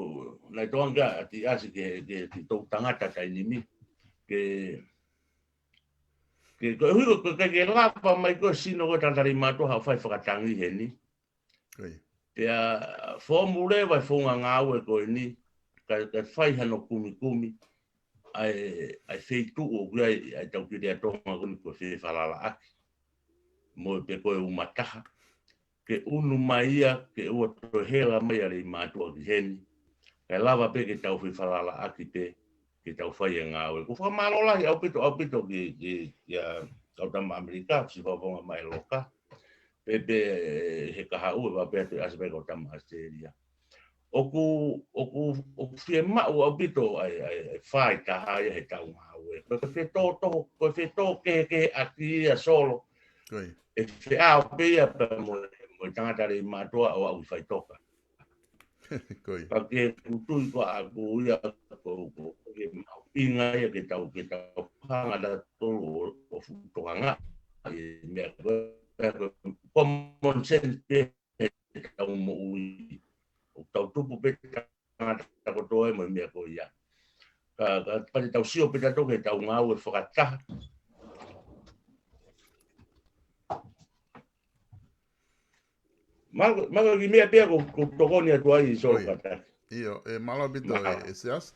naʻe tokanga ʻa Tiasi ke, ke, ke toʻutangata taimi ni. Ke, Ke, ko e hui ko e ke lava mai ko e sino ko e tangata leimātuʻa haʻu fai fakatangi heni. Pea fōmula ʻa e founga ngāue ko eni, ka, ka fai hano kumikumi, ʻa e, ʻa e feituʻu ʻoku ʻi ai, ʻa e tau kiri ʻa Tonga ko eni ko e fefalalaʻaki. Mo e pe ko e umataha. Ke unu mai ia, ke ua toe hela mai ʻa leimātuʻa ki heni. Kae lava pē ke tau fefalalaʻaki pē, ke tau fai e ngāue. Ko e fakamālō lahi ʻaupito, ʻaupito ki, ki, ki ʻa Kautama ʻAmelika, si fafonga mai loka. Pea pē he kahaʻu ʻe vapea te ʻasi mai Kautama ʻAositelēlia. ʻOku, ʻoku, ʻoku fiemaʻu ʻaupito ʻa e, ʻa e, ʻa e fai taha ia he tau ngāue. Ko e fetō toho, ko e fetō kehekehe ʻaki ia Solo. ʻE feʻao pē ia pea mo, mo e tangata leimātuʻa ʻo aʻu ki faʻitoka. Ka ke kutui ko ʻaku ia ko, ko, ko ke mahuʻinga ia ke tau, ke tau hanga ʻa tautolu ʻo, ʻo fuʻu tokanga. ʻI he meʻa ko, ko common sense pē he tau moʻui. ʻO tau tupu pē tangata kotoa e mo e meʻa ko ia. Ka, ka, ka te tau sio pē tautolu ke tau ngāue fakataha. Mako, mako ki meʻa pea ko, ko tokoni atu ai so kata. ʻIo, ʻe mālō ʻaupito ʻe, ʻe Siasi.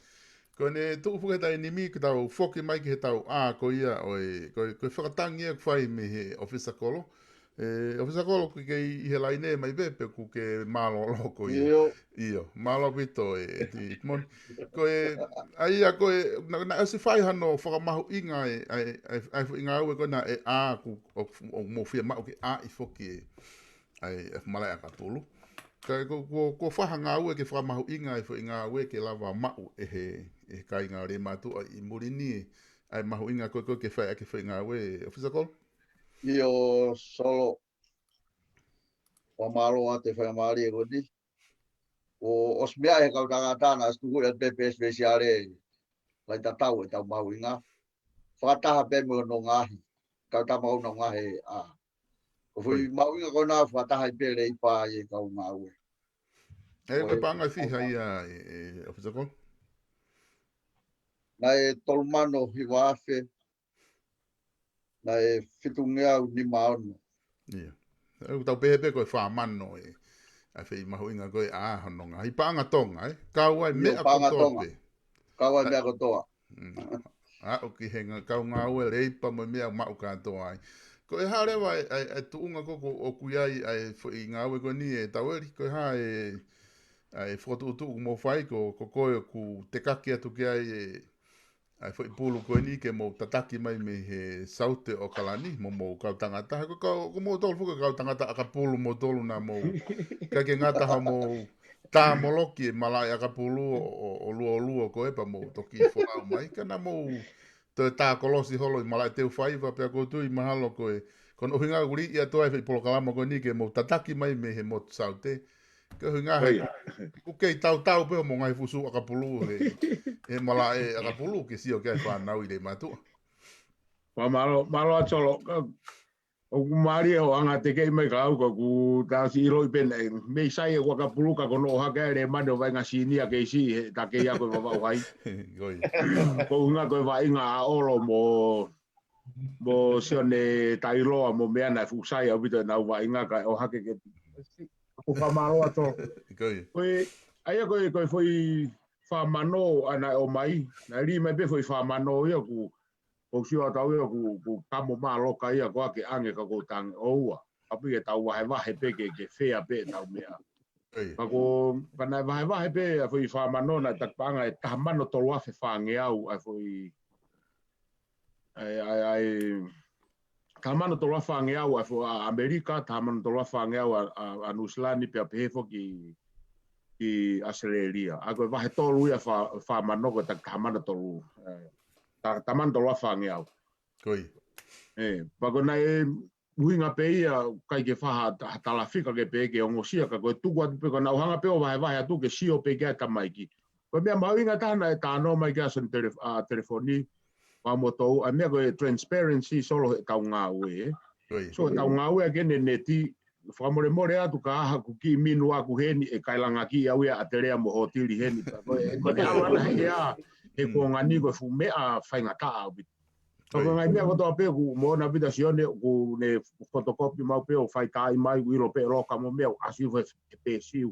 Ko ʻene tuʻu foki he taimi ni ke tau foki mai ki he tau ʻā ko ia ʻo e, ko e, ko e fakatangi ʻoku fai mei he ʻofisa kolo. ʻE, ʻofisa kolo ke kei ʻi he laine mai pē, pe ʻoku ke mālōlō ko ia. ʻIo, mālō ʻaupito ʻe, ʻe Timoni. Ko e, ʻa ia ko e, naʻa, naʻe ʻosi fai hano fakamahuʻinga e, ʻa e, ʻa e, ʻa e foʻi ngāue ko ena ʻe ʻā ʻoku, ʻoku, ʻoku mou fiemaʻu ke ʻā ʻi foki e, ʻa e, ʻa e malaʻe ʻakapulu. Ka ko, ko, ko e fai ha ngāue ke fakamahuʻinga e foʻi ngāue ke lava maʻu ʻe he, ʻe he kāinga leimātuʻa ʻi muli ni ʻa e mahuʻinga ko ē ko ē ke fai ʻaki e foʻi ngāue, ʻofisa kolo? ʻIo, Solo. Fakamālō atu e faingamālie ko eni. ʻOku ʻosi meʻa he kau tangata naʻa ʻosi tuku ia pē pē speciale. Lai tatau e tau mahuʻinga. Fakataha pē mo hono ngaahi. Kau tama hono ngaahi ʻā. Ko e foʻi mahuʻinga ko ena fakataha ai pē leipa ʻa e kau ngāue. ʻE, ko e paʻanga ʻe fiha ia ʻe, ʻe ʻofisa kolo? Naʻe tolu mano hiva afe, naʻe fitungeau nima ono. ʻIo. ʻE, ʻoku tau pehē pē ko e fā mano ʻe, ʻa e foʻi mahuʻinga ko ē ʻa hono ngaahi paʻanga Tonga, ʻe? Kau ai meʻa kotoa pē. Kau ai meʻa kotoa. ʻA, ʻoku ʻi he ngā-, kau ngāue leipa mo e meʻa maʻu kātoa ai. Ko e hā leva ʻa e, ʻa e, ʻa e tuʻunga ko ē ʻoku ʻi ai ʻa e foʻi ngāue ko eni ʻe Taueli, ko e hā e, ʻa e fokotuʻutuʻu ʻoku mou fai ko, ko koe ʻoku tekaki atu ki ai e, ʻa e foʻi pulu ko eni ke mou tataki mai mei he Saute ʻAokalani, mo mou kau tangata. He ko e kau, ko moutolu foki kau tangata ʻakapulu moutolu naʻa mou, ka ke ngata ha mou tā moloki e malaʻe ʻakapulu ʻo, ʻo, ʻo luo luo ko ē pea mou toki folau mai. Ka naʻa mou toe tā kolosi holo ʻi malaʻe teu faiva pea ʻoku ou tui mahalo ko e, ko hono ʻuhinga ʻoku liʻi atu ai e foʻi polokalama ko eni ke mou tataki mai mei he motu Saute. Ko e ʻuhinga he, ʻoku kei tautau pē hoʻomou ngaahi fusu ʻakapulu he, he malaʻe ʻakapulu ke sio ki ai e fānau ʻi leimātuʻa. Fakamālō, mālō atu Solo. Ka, ʻoku mālie hoʻo anga tekeʻi mai ka au ka ʻoku tau ʻosi ʻiloʻi pē naʻe, mei sai ʻeku ʻakapulu ka ko hono ʻohake ʻa e lēmani ʻo vaʻinga senior kei siʻi he ta kei ako e Vavaʻu Hai. Ko e ʻuhinga ko e vaʻinga ʻa ʻOlo mo, mo Sione Tailoa mo meʻa naʻe fuʻu sai ʻaupito ʻenau vaʻinga kae ʻohake ke ʻoku fakamālō atu. Ko e, ʻa ia ko e, ko e foʻi fā mano ʻa naʻe ʻomai, naʻe lī mai pē foʻi fā mano ia ʻoku, ʻoku sio atu au ia ʻoku, ʻoku kamo māloka ia ko ā ke ʻange ka ʻoku tangi ʻoua. Kae pē ke tau vahevahe pē ke, ke fea pē ʻetau meʻa. Ka ko, ka naʻe vahevahe pē ʻa e foʻi fā mano naʻe taki paʻanga ʻe taha mano tolu afe fāngeau ʻa e foʻi ʻa e, ʻa e, ʻa e, taha mano tolu afe fāngeau ʻa e foʻi ʻa ʻAmelika, taha mano tolu afe fāngeau ʻa, ʻa, ʻa Nuʻusila ni pea pehē foki ki, ki ʻAositelēlia. ʻA ko e vahe tolu ia fā, fā mano ko e taki taha mano tolu, ʻe, ta-, taha mano tolu afe fāngeau. ʻE, pea ko e naʻe ʻuhinga pē ia ʻikai ke fai ha ta-, ha talafika ke pehē ke ongosia ka ko e tuku atu pē ko e naʻa ku hanga pē ʻo vahevahe atu ke sio pē ki ai e tamaiki. Ko e meʻa mahuʻinga taha naʻe talanoa mai ki ai Sione telef-, ʻa, telefoni, pea mo tau, ʻa e meʻa ko e transparency Solo he ʻetau ngāue, ʻe. So, ʻetau ngāue ʻaki ʻene neti, fakamolemole atu ka ʻi ai haʻaku kiʻi minu ʻaku heni ʻe kailangaki au ia ʻa ʻAtelea mo Hōtili heni. Ko e, ko e meʻa ʻalu ʻana hea, he kuonga ni ko e fuʻu meʻa faingataʻa ʻaupito. Ko e ngaahi meʻa kotoa pē ʻoku mo na pita Sione ʻoku ne fotokopi mau pē ʻo fai taʻi mai ʻoku ʻilo pē ʻe Loka mo meʻa ʻoku ʻasi hifo he pēsi.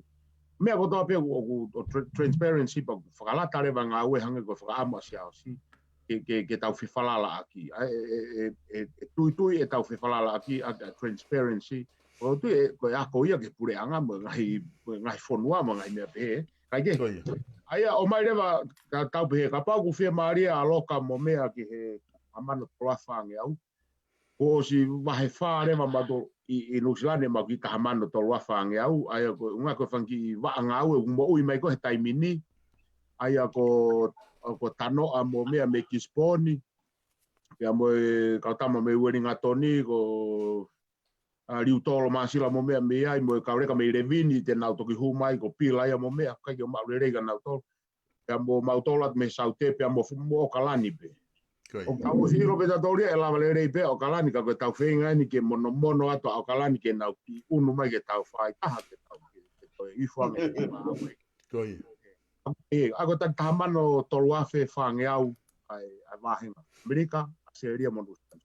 Meʻa kotoa pē ʻoku, ʻoku, ʻo tra-, transparency pea ʻoku fakalata leva ngāue hangē ko e fakaʻamu ʻa Siaosi. Ke, ke, ke tau fefalalaʻaki. ʻA e, e, e, e, e tuitui ʻetau fefalalaʻaki ʻa e transparency. Ko e tui ē, ko e ako ia ki he puleʻanga mo e ngaahi, mo e ngaahi fonua mo e ngaahi meʻa pehē. Kae kehe. Ko ia. ʻA ia, ʻomai leva, ka tau pehē, kapau ʻoku fiemālie ʻa Loka mo meʻa ki he taha mano tolu afe fāngeau. Kuo ʻosi vahe fā leva mautolu ʻi, ʻi Nuʻusila ni mo e kiʻi taha mano tolu afe fāngeau. ʻA ia ko e ʻuhinga ko e fanga kiʻi vaʻa ngāue ʻoku moʻui mai ko ē he taimi ni. ʻA ia ko, ko Tanoʻa mo meʻa mei Kisiponi. Pea mo e kau tama mei Uelingatoni ko ʻa Liutolo Māsila mo meʻa mei ai, mo e kau leka mei Levini te nau toki hū mai ko Pila ia mo meʻa, ʻikai ke maʻu lelei kia nautolu. Pea mo mautolu atu mei Saute, pea mo fu-, mo ʻOkalani pē. Ko ia. ʻOku tau ʻosi ʻilo pē tautolu ia ʻe lava lelei pē ʻa ʻOkalani, ka ko e tau feinga eni ke monomono atu ʻa ʻOkalani ke nau kiʻi ʻunu mai ke tau fai taha ke tau ke, ke toe hifo ange ke ngāue. Ko ia. ʻE, ʻa ko e taha mano tolu afe fāngeau ʻa e, ʻa e vāhenga. ʻAmelika, ʻAositelēlia mo Nuʻusila ni.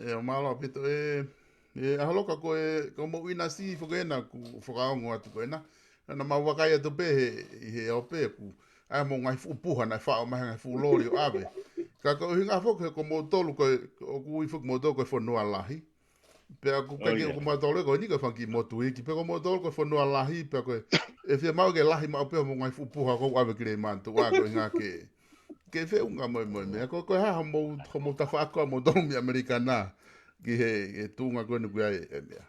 ʻE, mālō ʻaupito. ʻE, ʻe, ʻa Loka ko e, ko hoʻomou ʻinasi foki ena ʻoku fakaongo atu ko ena. Naʻa mau vakai atu pē he, ʻi he ʻaho pē ʻoku ʻi ai hoʻomou ngaahi fuʻu puha naʻe faʻo mai he ngaahi fuʻu loli ʻo ʻave. Ka ko e ʻuhinga foki he ko moutolu ko e, ʻoku ui foki moutolu ko e fonua lahi. Pea ʻoku ʻikai ke, ʻoku mautolu ko eni ko e fanga kiʻi motu iiki. Pea ko moutolu ko e fonua lahi, pea ko e, ʻe fiemaʻu ke lahi maʻu pē hoʻomou ngaahi fuʻu puha ʻoku ʻave ki Leimātuʻa ko e ʻuhinga ke ke feʻunga mo e, mo e meʻa. Ko, ko e hā hoʻomou, hoʻomou tafaʻaki ʻa moutolu mei ʻAmelika na ki he, he tuʻunga ko eni ʻoku ʻi ai e meʻa.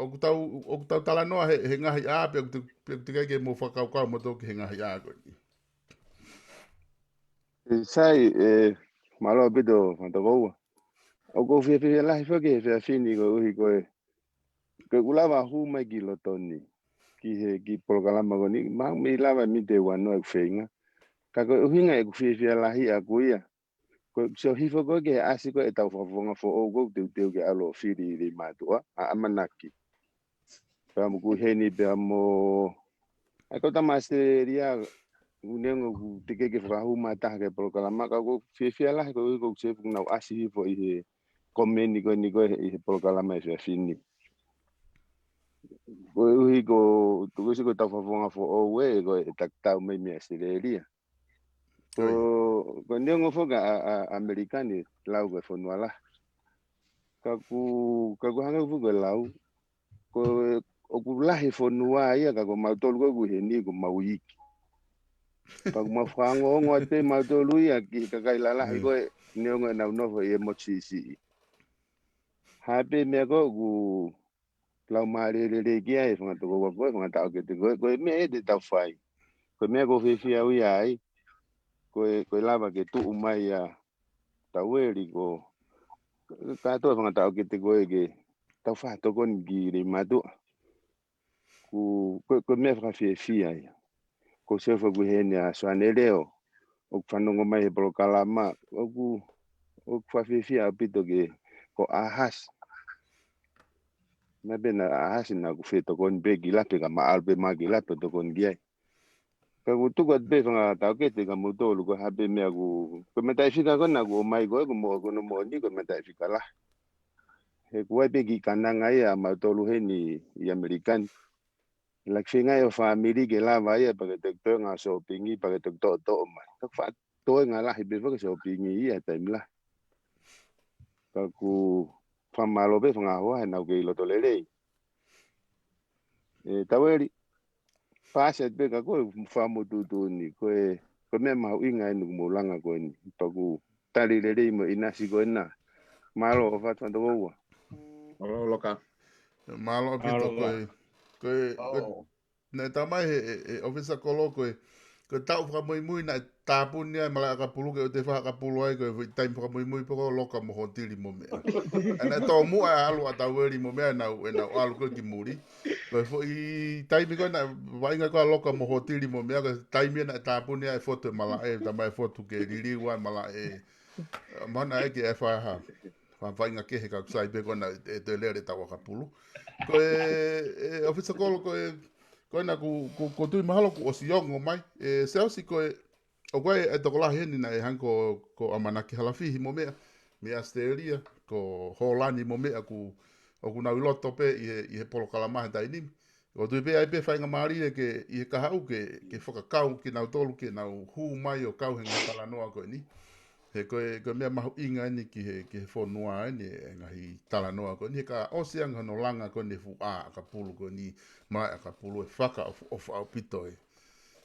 ʻOku tau, ʻoku tau talanoa he, he ngaahi ʻā, pe ʻoku te, pe ʻoku teʻeki ai ke mou fakakaukau moutolu ki he ngaahi ʻā ko eni. ʻE, sai, ʻe, mālō ʻaupito, Fanga Tokoua. ʻOku ou fiefia lahi foki he efiafi ni koeʻuhi ko e, ko ʻeku lava hū mai ki loto ni, ki he, ki he polokalama ko eni, mahalo mei lava mei te ua noa ʻeku feinga. Ka ko e ʻuhinga ʻeku fiefia lahi ʻaku ia. Ko e sio hifo ko ē ki he ʻasi ko ē ʻetau fakafofonga foʻou ko ē ʻoku teuteu ke ʻalu ʻo fili ʻi Leimātuʻa, ʻa ʻAmanaki. Pea mo ʻoku ʻi heni pea mo, ʻa e kau tama ʻAositelēlia, ʻoku neongo ʻoku teʻeki ke fakahū mai ha taha ki he polokalama, ka ʻoku ou fiefia lahi koeʻuhi ko ʻeku sio hifo ʻoku nau ʻasi hifo ʻi he komeni ko eni ko ē ʻi he polokalama he efiafi ni. Koeʻuhi ko, tuku ʻosi ko ʻetau fakafofonga foʻou ē, ko e tatau mai mei ʻAositelēlia. Ko, ko e neongo foki ʻa, ʻa, ʻa ʻAmelika ni lau ko e fonua lahi. Ka ʻoku, ka ʻoku hangē foki ko e lau, ko e, ʻoku lahi fonua ia ka ko mautolu ko ē ʻoku ʻi heni ko mau iiki. Pea ʻoku mau fakaongoongo atu pē mautolu ia ki he kakai lalahi ko ē neongo ʻenau nofo ʻi he motu siʻisiʻi. Hā pē meʻa ko ē ʻoku lau mālēlelei ki ai, Fanga Tokoua ko ē, Fanga Taʻokete ko ē, ko e meʻa ē te tau fai. Ko e meʻa ʻoku ou fiefia au ia ai, ko e, ko e lava ke tuʻu mai ʻa Taueli ko, kātoa Fanga Taʻokete ko ē ke tau fakatokoni ki Leimātuʻa. Ko, ko, ko e meʻa fakafiefia ia. Ko e sio foki ʻoku ʻi heni ʻa Soane Leo, ʻoku fanongo mai he polokalama, ʻoku, ʻoku fakafiefia ʻaupito ke, ko ʻAhasi. Naʻe pehē ʻa ʻAhasi naʻa ku fetokoni pē ki Lape ka ma ʻalu pē ma ki Lape ʻo tokoni ki ai. Ka ʻoku tuku atu pē Fanga Taʻokete kia moutolu ko e hā pē meʻa ʻoku, ko e mataʻifika ko ē naʻa ku ʻomai ko ē ʻoku mo, ko hono moʻoni ko e mataʻifika lahi. He ʻoku ʻi ai pē kiʻi kananga ia ʻa mautolu heni ʻi ʻAmelika ni. ʻIlaki feinga ʻa e fāmili ke lava ia pea ke toki toenga ʻo sōpingi pea ke toki toʻotoʻo mai. Ka ʻoku faʻa toenga lahi pē foki e sōpingi ia he taimi lahi. Ka ʻoku fakamālō pē Fanga Hoa he naʻa ku kei loto lelei. ʻE, Taueli, paasi atu pē kia koe, fakamotuʻutuʻuni, ko e, ko e meʻa mahuʻinga eni ʻoku mou langa ko eni. Pea ʻoku tali lelei mo e ʻinasi ko ena. Mālō, ʻofa atu Fanga Tokoua. Mālō, Loka. Mālō ʻaupito. Mālō, ko e, ko e, ko e, naʻe talamai ʻe he, ʻe, ʻe ʻOfisa Kolo ko e, ko e taʻu fakamuimui naʻe tāpuni ai e malaʻe ʻakapulu ke ʻoua te fai ha ʻakapulu ai, ko e foʻi taimi fakamuimui pē ko ē ʻo Loka mo Hotili mo meʻa. ʻA ia naʻe tōmuʻa e ʻalu ʻa Taueli mo meʻa ʻenau, ʻenau ʻalu ko ē ki muli. Ko e foʻi taimi ko ē naʻe vaʻinga ko ē ʻa Loka mo Hotili mo meʻa, ko e taimi ia naʻe tāpuni ai e fotu e malaʻe, talamai e fotu ke liliu ai e malaʻe. Mahalo naʻe ʻikai ke fai ha, ha vaʻinga kehe ka ʻoku sai pē ko ena ʻe toe lele e taʻu ʻakapulu. Ko e, ʻe, ʻOfisa Kolo ko e, ko ena ʻoku, ʻoku, ʻoku ou tui mahalo kuo ʻosi ongo mai. ʻE, Siaosi ko e, ʻoku ʻi ai e tokolahi heni naʻe hangē ko, ko ʻAmanaki Halafihi mo meʻa. mei ʻAositelēlia, ko Hōlani mo meʻa ʻoku, ʻoku nau ʻi loto pē ʻi he, ʻi he polokalama he taimi ni. ʻOku ou tui pē ʻe ʻi ai pē faingamālie ke, ʻi he kahaʻu ke, ke fakakau kinautolu ke nau hū mai ʻo kau he ngaahi talanoa ko eni. He ko e, ko e meʻa mahuʻinga eni ki he, ki he fonua eni, e ngaahi talanoa ko eni. He ka ʻosi ange hono langa ko eni e fuʻu ʻakapulu ko eni, malaʻe ʻakapulu ʻe fakaʻofoʻofa ʻaupito e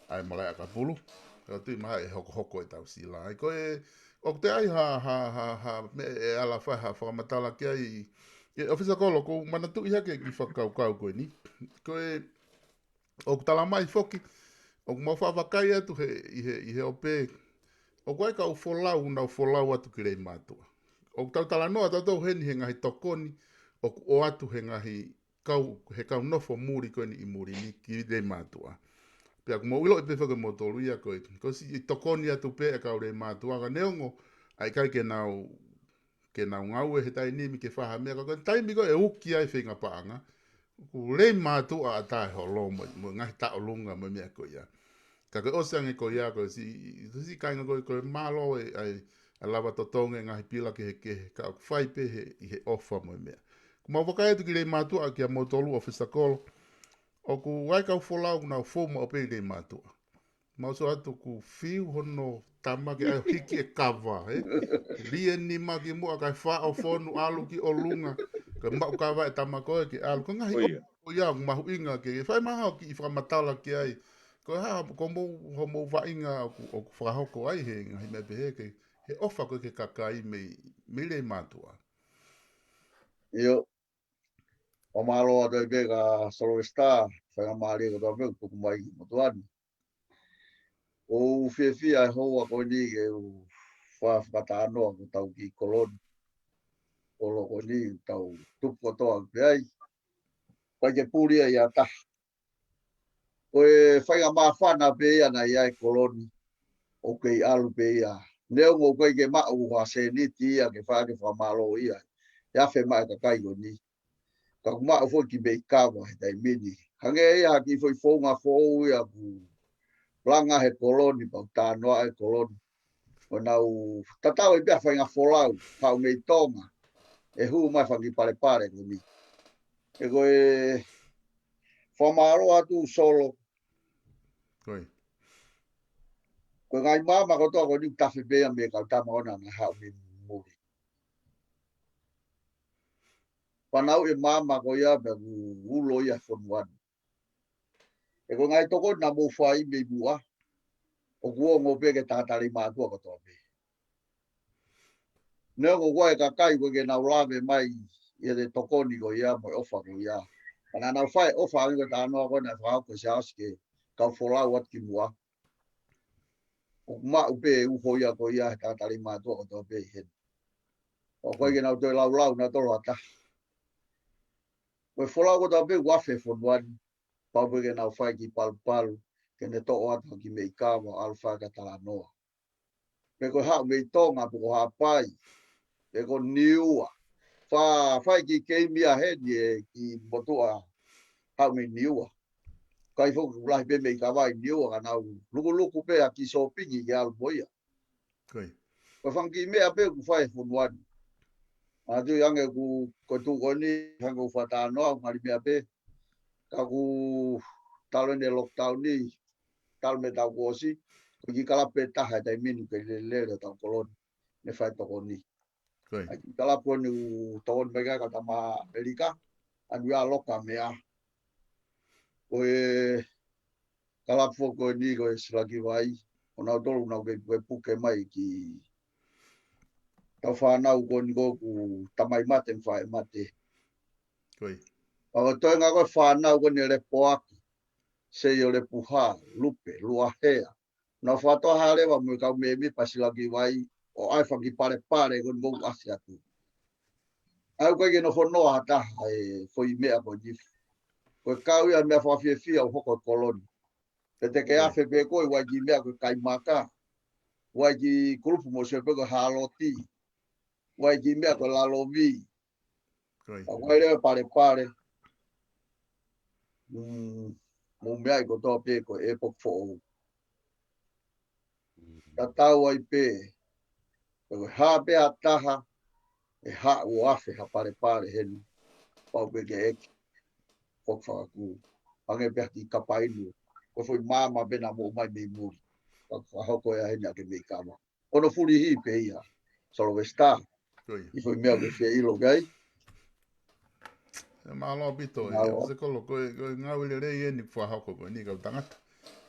ʻa e malaʻe ʻakapulu. Ka tui maha e hokohoko e tau sila. ʻA ia ko e, ʻoku toe ʻi ai ha, ha, ha, ha, meʻa ʻe ala fai ha fakamatala ki ai. ʻE ʻOfisa Kolo, ʻoku ou manatuʻi hake ki he fakakaukau ko eni. Ko e, ʻoku tala mai foki, ʻoku mau faʻa vakai atu he, ʻi he, ʻi he ʻope. ʻOku ʻi ai e kau folau, nau folau atu ki Leimātuʻa. ʻOku tau talanoa tautolu heni he ngaahi tokoni, ʻoku ʻoatu he ngaahi kau, he kau nofo muli ko eni ʻi muli ni ki Leimātuʻa. Pea ʻoku mau ʻiloʻi pē foki ʻe moutolu ia ko e, ko e siʻi tokoni atu pē e kau Leimātuʻa, ka neongo ʻa e ʻikai ke nau, ke nau ngāue he taimi ni ke fai ha meʻa, ka ko e taimi ko ē ʻe uki ai e feinga paʻanga, ʻoku Leimātuʻa ʻatā e holo mo, mo e ngaahi taʻolunga mo e meʻa ko ia. Ka ko e ʻosi ange ko ia, ko e siʻi, siʻi kāinga ko e, ko e mālō e, ʻa e, ʻa e lava totongi e ngaahi pila kehekehe, ka ʻoku fai pē he, ʻi he ʻofa mo e meʻa. ʻOku mau vakai atu ki Leimātuʻa kia moutolu ʻOfisa Kolo. ʻOku ʻi ai e kau folau ʻoku nau fou maʻu pē ʻi Leimātuʻa. Mau sio atu ʻoku fiu hono tama ke ʻai ʻo hiki e kava, ē? Lie nima ki muʻa kae faʻo fonu ʻalu ki ʻolunga. Kae maʻu kava e tama ko ē ke ʻalu. Ko e ngaahi ʻOfa ko ia ʻoku mahuʻinga ke fai mai ha kiʻi fakamatala ki ai. Ko e hā, ko mou, hoʻomou vaʻinga ʻoku, ʻoku fakahoko ai he ngaahi meʻa pehē ke, he ʻofa ko ē ki he kakai mei, mei Leimātuʻa. ʻIo, ʻoku mālō atu ai pē kia Solowesitā, faingamālie kotoa pē ʻoku tuku mai ki motuʻa ni. ʻOku ou fiefia he houa ko eni ke u fa-, fakatalanoa ki hotau kiʻi kolo ni. Kolo ko eni, tau tupu kotoa pē ai. ʻIkai ke puli ai ʻa taha. Ko e faingamāfana pē ia naʻe ʻi ai e kolo ni, ʻoku kei ʻalu pē ia. Neongo ʻoku ʻikai ke maʻu ha sēniti ia ke fai ha fakamālō ia. ʻE afe mai e kakai ko eni. Ka ʻoku maʻu foki kiʻi meʻi kava he taimi ni. Hangē ia ha kiʻi foʻi founga foʻou ia ʻoku langa he kolo ni, pea ʻoku talanoa e kolo ni. ʻO nau tatau ai pē ha faʻahinga folau, haʻu mei Tonga, ʻe hū mai e fanga kiʻi palepale ko eni. Ē ko e fakamālō atu Solo. Ko ia. Ko e ngaahi maama kotoa ko eni ʻoku tafe pē ia mei he kau tama ʻoku nau haʻu mei muli. Fanauʻi e maama ko ia pea ʻoku ulo ia he fonua ni. Ē ko e ngaahi tokoni naʻa mou fai mei muʻa, ʻoku ongo pē ki he tangata Leimātuʻa kotoa pē. Neongo ʻoku ʻi ai e kakai ʻoku ʻikai ke nau lave mai ʻi he tokoni ko ia mo e ʻofa ko ia. Ka naʻa nau fai e ʻofa ange ko e talanoa ko ē naʻe fakahoko ʻe Siaosi ki he kau folau atu ki muʻa. ʻOku maʻu pē e uho ia ko ia he tangata Leimātuʻa kotoa pē ʻi heni. ʻOku ʻikai ke nau toe laulau nautolu ha taha. Ko e folau kotoa pē ʻoku afe he fonua ni, pau pē ke nau fai e kiʻi palupalu, ke ne toʻo atu ha kiʻi meʻi kava, ʻalu fai ha talanoa. Pe ko e haʻu mei Tonga, pe ko Haʻapai, pe ko Niua. Fa-, fai e kiʻi keimi ia heni e kiʻi motuʻa haʻu mei Niua. ʻIkai foki ʻoku lahi pē meʻi kava ʻi Niua, ka nau lukuluku pē ha kiʻi sōpingi ke ʻalu mo ia. Ko ia. Ko e fanga kiʻi meʻa pē ʻoku fai he fonua ni. Manatuʻi ange ʻoku, ko e tuʻu ko eni, hangē ko e fakatalanoa, ʻoku ngali meʻa pē. Ka ʻoku talu eni e lockdown ni, talu mei he taʻu kuo ʻosi, ko e kiʻi kalapu pē taha he taimi ni ʻoku kei lelelele hotau kolo ni, ne fai e tokoni. Ko ia. ʻA e kiʻi kalapu ko eni ʻoku tokoni mai ki ai e kau tama ʻAmelika, ʻa New York, Loka, meʻa. Ko e kalapu foki ko eni ko e Silakivai, ʻo nautolu naʻa nau kei pukepuke mai ki hotau fānau ko eni ko ē ʻoku tamai mate mo faʻē mate. Ko ia. Pea ko e toenga ko ē e fānau ko eni ʻe Lepoaki, Seiolepuha, Lupe, Luahea. Naʻa nau fakatoa hā leva mo e kau mēmipa Silakivai, ʻo ʻai e fanga kiʻi palepale ko eni ʻoku ʻasi atu. ʻA ia ʻoku ʻikai ke nofo noa ha taha he foʻi meʻa ko eni. Ko e kau ia he meʻa fakafiefia ʻoku hoko he kolo ni. Pe te ke afe pē koe, ʻoku ʻi ai e kiʻi meʻa ko e Kaimaka. ʻOku ʻi ai e kiʻi kulupu mo sio pē ko e Hāloti. ʻOku ʻi ai e kiʻi meʻa ko e Lalovi. Ko ia. ʻOku ʻi ai leva e palepale. Mm, mou meaʻi kotoa pē ko e ʻepoki foʻou. Tatau ai pē. Ko e hā pē ha taha, ʻe haʻu ʻo afe ha palepale heni, pau pē ke ʻeke, ʻoku fakakū. Hangē pē ha kiʻi kapainu, ko e foʻi maama pē naʻa mou ʻomai mei muli. Ka fakahoko ia heni ʻaki e meʻi kava. Ko hono fulihi pē ia, Sylvester. Ko ia. ʻI he foʻi meʻa ʻoku ke fie ʻilo ki ai. ʻE, mālō ʻaupito, ʻe, Mālō. ʻe Sekolo, ko e, ko e ngāue lelei eni fakahoko ko eni kau tangata.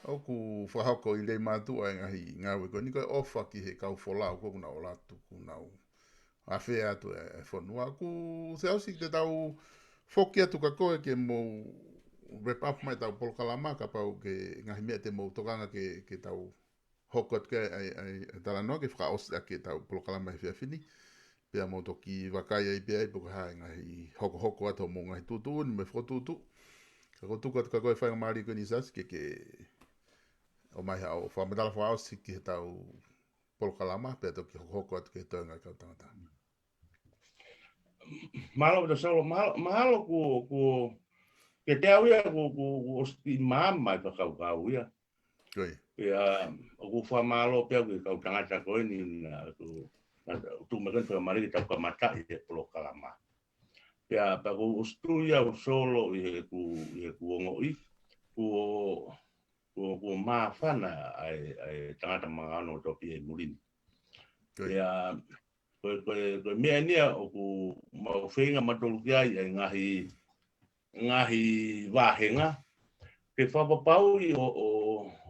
ʻOku fakahoko ʻi Leimātuʻa e ngaahi ngāue ko eni, ko e ʻofa ki he kau folau ko ē ʻoku nau ʻalu atu, ʻoku nau afe atu e, e fonua. ʻOku Siaosi, te tau foki atu kia koe ke mou wrap up mai ʻetau polokalama, kapau ko e ngaahi meʻa te mou tokanga ke, ke tau hoko atu ki ai, ai, ai, ai talanoa ke fakaʻosi ʻaki ʻetau polokalama he efiafi ni. Pea mou toki vakai ai pē ai pe ko e hā e ngaahi hokohoko atu hoʻomou ngaahi tuʻutuʻuni mo e fokotuʻutuʻu. Ka ʻoku ou tuku atu kia koe e faingamālie ko eni Siaosi ke, ke ʻomai haʻo fakamatala fakaʻosi ki heʻetau polokalama, pea toki hokohoko atu ki he toenga e kau tangata. Mālō ʻaupito Solo, mālō, mālō kuo, kuo, kiate au ia kuo, kuo, kuo ʻosi maama e fakakaukau ia. Ko ia. Pea, ʻoku ou fakamālō pē au ki he kau tangata ko eni naʻa ku, naʻa ku tuʻu mai ko eni fakamālō ke tau kamataʻi e polokalama. Pea, pea kuo ʻosi tui au Solo ʻi heʻeku, ʻi heʻeku ongoʻi, kuo, kuo, kuo māfana ʻa e, ʻa e tangata makaono ʻoku tau pehē ʻi muli ni. Ko ia. Pea, ko e, ko e, ko e meʻa eni ia ʻoku mau feinga mautolu ki ai, ʻa e ngaahi, ngaahi vāhenga. Ke fakapapauʻi ʻo, ʻo,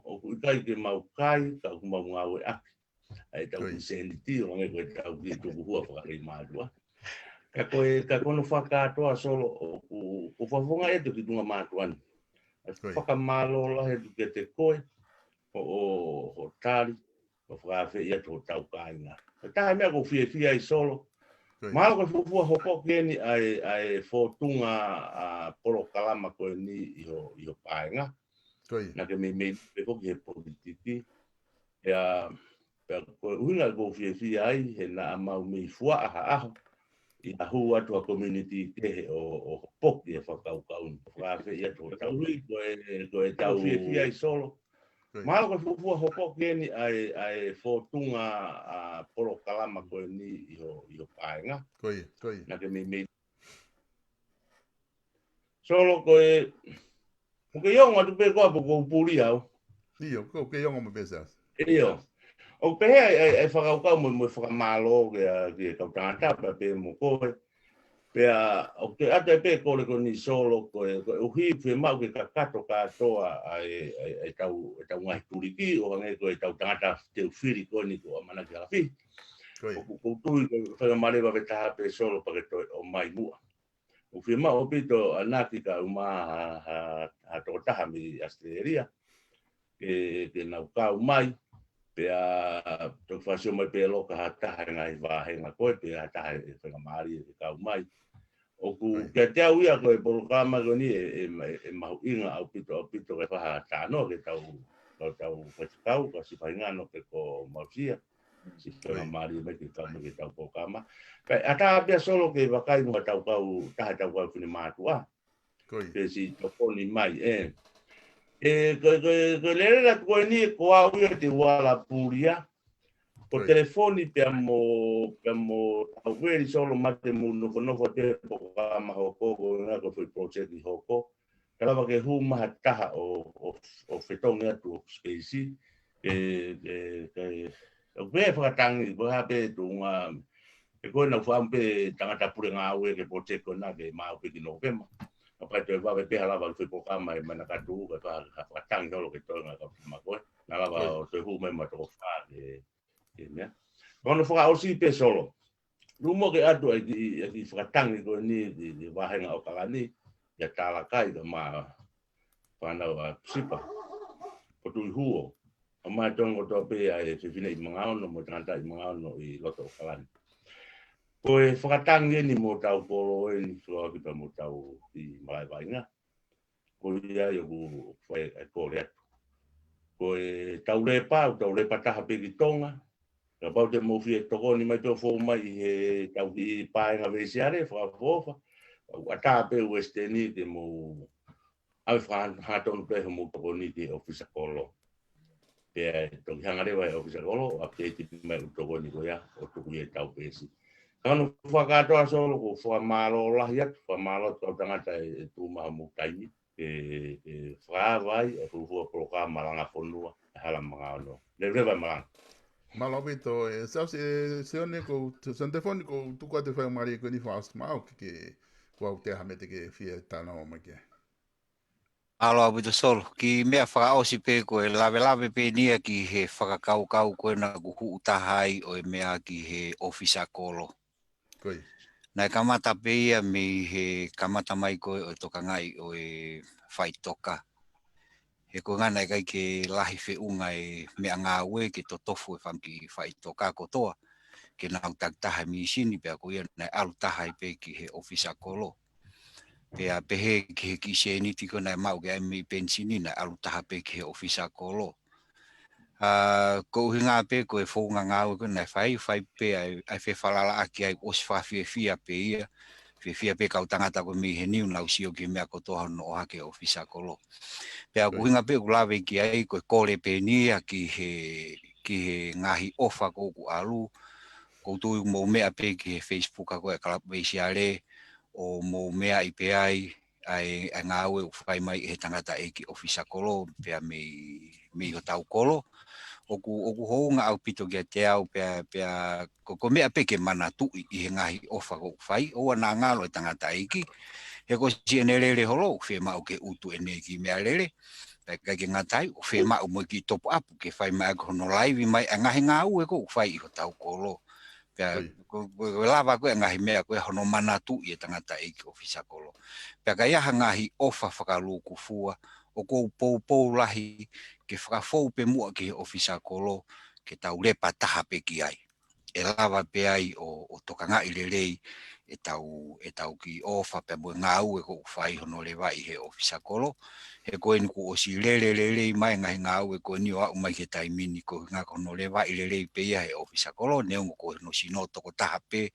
ʻoku ʻikai ke mau kai, ka ʻoku mau ngāueʻaki ʻa ʻetau Ko ia. kiʻi sēniti, ʻo hangē ko ʻetau kiʻi tukuhua faka-Leimātuʻa. Ka ko e, ka ko hono fakakātoa Solo, ʻoku, ʻoku fakafofonga ʻe toki tunga mātuʻa ni. Ko ia. Fakamālō lahi atu kiate koe, ʻo, ʻo, hoʻo tali, ʻo fakaafeʻi atu hotau kāinga. Ko e taha e meʻa ʻoku ou fiefia ai Solo. Ko ia. Mahalo ko e fuofua hopo ko eni ʻa e, ʻa e fōtunga ʻa e polokalama ko eni ʻi ho, ʻi ho kāinga. Ko ia. Naʻa ke meimei pē foki he politiki. Pea, pea ko e ʻuhinga ʻoku ou fiefia ai, he naʻa mau mei fuaʻa ha ʻaho ʻi ha hū atu ha community kehe ʻo, ʻo hopoki e fakakaukau ni. Fakaafeʻi atu hotau. Ko e, ko ʻetau fiefia ai Solo. Ko ia. Mahalo ko e fuofua hopo ko eni ʻa e, ʻa e fōtunga ʻa e polokalama ko eni ʻi ho, ʻi ho kāinga. Ko ia, ko ia. Naʻa ke meimei. Solo ko e, ʻoku ke ongo atu pē koe pe ʻoku ou puli au? ʻIo, ʻoku ou, ʻoku ou ongo mai pē Siaosi. ʻIo. ʻOku pehē ai, ai, ai fakakaukau mo, mo fakamālō ki he, ki he kau tangata pea pehē mo koe. Pea, ʻoku ou ʻatu ai pē kole ko eni Solo ko e, koeʻuhi fiemaʻu ke kakato kātoa ʻa e, ʻa e, ʻa ʻetau, ʻetau ngaahi tuliki, ʻo hangē ko ʻetau tangata teu fili ko eni ko ʻAmanaki Halafihi. Ko ia. ʻOku, ʻoku ou tui ko e faingamālie vave taha pē Solo pea ke toe ʻomai muʻa. ʻOku fiemaʻu ʻaupito ʻa e ʻamanaki kae ʻumaʻā ha, ha, ha tokotaha mei ʻAositelēlia. Ke, ke nau kau mai, pea toki fakasio mai pē Loka ha taha e ngaahi vāhenga ko ē, pe ha taha e faingamālie ke kau mai. ʻOku Ko ia. kiate au ia ko e polokalama ko eni ʻe, ʻe, ʻe, ʻe mahuʻinga ʻaupito, ʻaupito ke fai ha talanoa ki heʻetau, tau, tau faifekau, kau siʻi faʻahinga no pe ko Mausia. Siʻi Ko ia. faingamālie mai ke kau mai ki heʻetau polokalama. Kae ʻatā pē ia Solo ke vakai mo hotau kau, taha ʻetau kau finemātuʻa. Ko ia. Ke siʻi tokoni mai, ē. ʻE, ko, ko, ko e lele atu ko eni ko au ia te u ala puli ia. Ko Ko ia. telefoni pea mo, pea mo tau veli Solo mate mo nofonofo te polokalama hoko, ko e ngaahi ko e foʻi project ʻi hoko. Ka lava ke hū mai ha taha ʻo, ʻo, ʻo fetongi atu ʻo space, ke, ke, ke, ʻo pē fakatangi, ko ha pē tuʻunga, ʻe ko e nau fakaʻamu pē tangata pule ngāue ki he project ko ena ke maʻu pē ki Nōvema. Ka pea toe vave pē ha lava ʻalu foʻi polokalama ʻi he manakatu, ka fa-, ka fakatangi holo ki he toenga kau tama ko ē. Naʻa lava Ko ia. ʻo toe hū mai mo e toko fā ke, ke meʻa. Ko hono fakaʻosi pē Solo. Lūmua ke ʻatu ai ki, ai ki fakatangi ko eni ki, ki vāhenga ʻOkalani, ʻia Talakai kaeʻumaʻā fānau ʻa Sipa. Ko Tui Huo. ʻA mai tongo tō pē ʻa e fefine ʻi Mangaono, mo e tangata ʻi Mangaono ʻi loto ʻOkalani. Ko e fakatangi eni mo hotau kolo eni, sua ki pea mo hotau ʻi Malaʻevainga. Ko ia ʻoku fai ai kole atu. Ko ʻetau lepa, ʻetau lepa taha pē ki Tonga. Kapau te mou fie tokoni mai pē ʻo fou mai ʻi heʻetau kiʻi paenga veisiale, fakaʻofoʻofa. ʻOku ʻatā pē Western ke mou ʻave fakahangatonu pē hoʻomou tokoni ki he ʻōfisa kolo. Pea toki hanga leva ʻe he ʻōfisa kolo, ʻo update mai ʻū tokoni ko ia, ʻo tuku ʻi heʻetau peesi. Ka ʻoku ou fakakātoa Solo, ʻoku ou fakamālō lahi atu, fakamālō atu ki he kau tangata ʻe, ʻe tuku mai hoʻomou taimi ke, ke fakaava ai ʻa e fuofua polokalama Langa Fonua ʻa e Hala Mangaaono. Leveleva e malanga. Mālō ʻaupito, ʻe Siaosi, ʻe Sione, ko, Sione Tefoni, ʻoku ou tuku atu e faingamālie ko eni fakaʻosi maʻau ke, ke, kuo ʻi ai ha meʻa te ke fie talanoa mai ki ai? Mālō ʻaupito Solo. Kiʻi meʻa fakaʻosi pē, ko e lavelave pē eni ia ki he fakakaukau ko ē naʻa ku huʻu taha ai ʻo e meʻa ki he ʻōfisa kolo. Ko ia. Naʻe kamata pē ia mei he kamata mai ko ē ʻo e tokangaʻi ʻo e faʻitoka. He ko e ʻuhinga naʻe ʻikai ke lahi feʻunga e meʻangāue ke totofu e fanga kiʻi faʻitoka kotoa ke nau takitaha e mīsini, pea ko ia naʻe ʻalu taha ai pē ki he ʻōfisa kolo. Pea pehē ki he kiʻi sēniti ko ē naʻe maʻu ki ai mei penisini naʻe ʻalu taha pē ki he ʻōfisa kolo. ʻA, ko e ʻuhinga pē ko e founga ngāue ko ē naʻe fai, fai pē ʻa e, ʻa e fefalalaʻaki ai, ʻosi fakafiefia pē ia, fiefia pē kau tangata ko ē mei heni ʻoku nau sio ki he meʻa kotoa hono ʻohake ʻōfisa kolo. Pea ko e ʻuhinga pē ʻoku lave ki ai ko e kole pē eni ia ki he, ki he ngaahi ʻofa ko ē ʻoku ʻalu, ʻoku ou tui ʻoku mou meʻa pē ki he Facebook ko ē ʻa e Kalapu ʻa Siale, ʻo mou meaʻi pē ai, ʻa e, ʻa e ngāue ʻoku fai mai ʻe he tangataʻeiki ʻōfisa kolo, pea mei, mei hotau kolo. ʻOku, ʻoku hounga ʻaupito kiate au pea, pea ko, ko e meʻa pē ke manatuʻi ʻi he ngaahi ʻofa ʻoku fai, ʻoua naʻa ngalo e tangataʻeiki, he ko siʻene lele holo, ʻoku fiemaʻu ke utu ʻene kiʻi meʻalele, pea ʻikai ke ngata ai, ʻoku fiemaʻu mo e kiʻi topuʻapu ke fai mai ʻaki hono laivi mai ʻa e ngaahi ngāue ko ē ʻoku fai ʻi hotau kolo. Pea ko, ko, ko e lava ko ē ngaahi meʻa ko ē hono manatuʻi e tangataʻeiki ʻōfisa kolo. Pea ka ʻi ai ha ngaahi ʻofa fakalūkufua, ʻoku ou poupou lahi ke fakafou pē muʻa ki he ʻōfisa kolo, ke tau lepa taha pē ki ai. ʻE lava pē ai ʻo, ʻo tokangaʻi lelei ʻetau, ʻetau kiʻi ʻofa pea mo e ngāue ko ē ʻoku fai hono levaʻi he ʻōfisa kolo. He ko eni kuo ʻosi lele lelei mai ngaahi ngāue ko eni ʻo aʻu mai ki he taimi ni ko e ʻuhinga ko hono levaʻi lelei pē ia he ʻōfisa kolo, neongo ko hono sino tokotaha pē,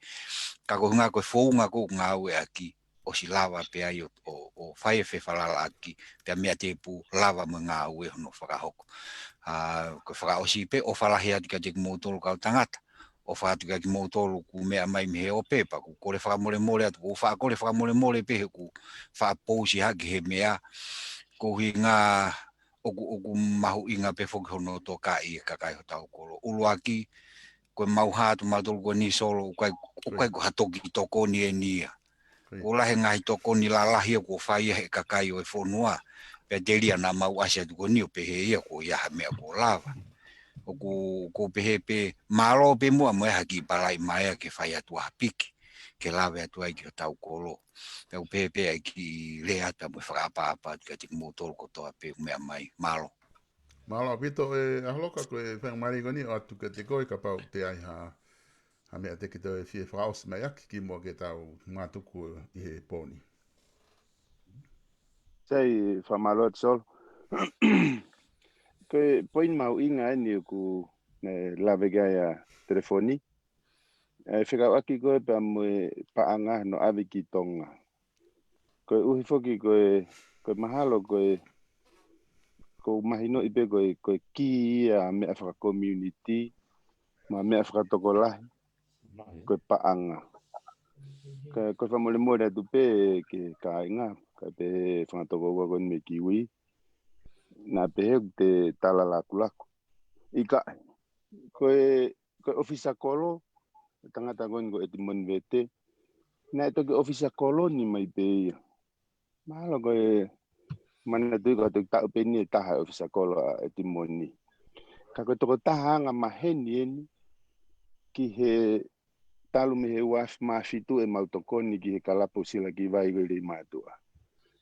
ka ko e ʻuhinga ko e founga ko ē ʻoku ngāueʻaki, ʻosi lava pē ai ʻo, ʻo, ʻo fai e fefalalaʻaki, pea meʻa tēpū lava mo e ngāue hono fakahoko. ʻA, ko e fakaʻosi pē, ʻofa lahi atu kiate kimoutolu kau tangata, ʻofa atu kiate kimoutolu ʻoku meʻa mai mei he ʻopepa, ʻoku kole fakamolemole atu, ʻoku faʻa kole fakamolemole pē he ʻoku faʻa pousi hake he meʻa, ko e ʻuhinga ʻoku, ʻoku mahuʻinga pē foki hono tokaʻi e kakai hotau kolo. ʻUluaki, ko e mau hā atu mautolu ko eni Solo, ʻoku ʻikai, ʻoku ʻikai ko ha toki tokoni eni ia. Ko e lahi e ngaahi tokoni lalahi ia kuo fai ia he kakai ʻo e fonua. Pea telia naʻa mau ʻasi atu ko eni ʻo pehē ia kuo ʻi ai ha meʻa kuo lava. ʻOku, ʻoku ou pehē pē, mālō pē muʻa mo e hā ki palai mai ia ke fai atu ha piki, ke lave atu ai ki hotau kolo. Pea ʻoku ou pehē pē ʻa e kiʻi lea atu mo e fakaʻapaʻapa atu kiate kimoutolu kotoa pē ʻoku meʻa mai. Mālō. Mālō ʻaupito ʻe ʻAholoka, ko e faingamālie ko eni ʻoatu kiate koe kapau ʻoku ʻi ai ha, ha meʻa te ke toe fie fakaʻosi mai ʻaki kimuʻa ke tau mātuku ʻi he pō ni. Sai, fakamālō atu Solo. Ko e poini mahuʻinga eni ʻoku ne lave ki ai ʻa Telefoni. ʻE fekauʻaki ko ē pea mo e paʻanga hono ʻave ki Tonga. Koeʻuhi foki ko e, ko e mahalo ko e, ʻoku ou mahinoʻi pē ko e, ko e kī ia ʻa e meʻa fakakomiunitī, mo e meʻa fakatokolahi, ko e paʻanga. Ka, ko e fakamolemole atu pē ki he kāinga, kae pehē fanga tokoua ko eni mei Kiwi. Naʻa pehē ʻoku te tala lakulaku. ʻIkai, ko e, ko e ʻōfisa kolo, tangata ko eni ko Etimoni Vete. Naʻe toki ʻōfisa kolo ni mai pē ia. Mahalo ko e manatuʻi ko e toki taʻu pē eni ʻe taha ʻōfisa kolo ʻa Etimoni. Ka ko e tokotaha anga maheni eni ki he talu mei he ua afe mā fitu ʻemau tokoni ki he kalapu silaki vai ko ē ʻi Leimātuʻa.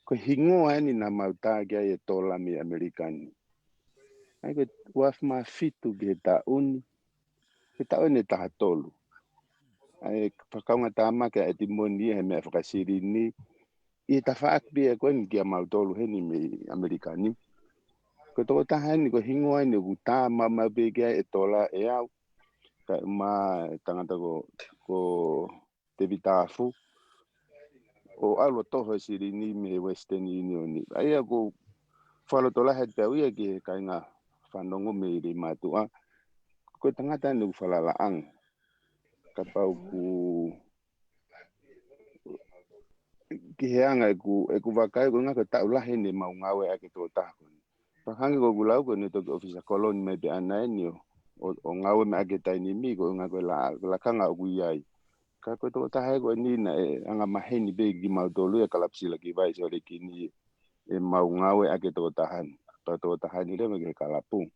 Ko e hingoa eni naʻa mau tā ki ai e tola mei ʻAmelika ni. ʻA ia ko e ua afe mā fitu ki he taʻu ni, he taʻu eni ʻe taha tolu. ʻA ia fakakaungatāmaki ʻa Etimoni ia he meʻa fakasilini, ʻi he tafaʻaki pē ia ko eni kia mautolu heni mei ʻAmelika ni. Ko e tokotaha eni, ko e hingoa eni ʻoku tā maumau pē ki ai e tola ʻe au. Kae ʻumaʻā e tangata ko, ko Tevita Afu. ʻO ʻalu ʻo toho e silini mei he Western Union. ʻA ia ʻoku ou fakalotolahi atu pē au ia ki he kāinga fanongo mei Leimātuʻa. Ko e tangata eni ʻoku falalaʻanga. Kapau ʻoku ki he anga ʻeku, ʻeku vakai, ko e ʻuhinga ko e taʻu lahi eni ʻemau ngāueʻaki e tokotaha ko eni. Pea hangē ko ʻeku lau ko eni, toki ʻofisa kolo ni mai pē ʻaʻana eni ʻo, ʻo, ʻo ngāue mai ʻaki e taimi ni, ko e ʻuhinga ko e la-, ko e lakanga ʻoku ʻi ai. Ka ko e tokotaha ko eni naʻe angamaheni pē kimautolu ia, Kalapu Silakivai Sōlekini, ʻemau ngāueʻaki e tokotaha ni. Pea tokotaha ni leva ki he kalapu.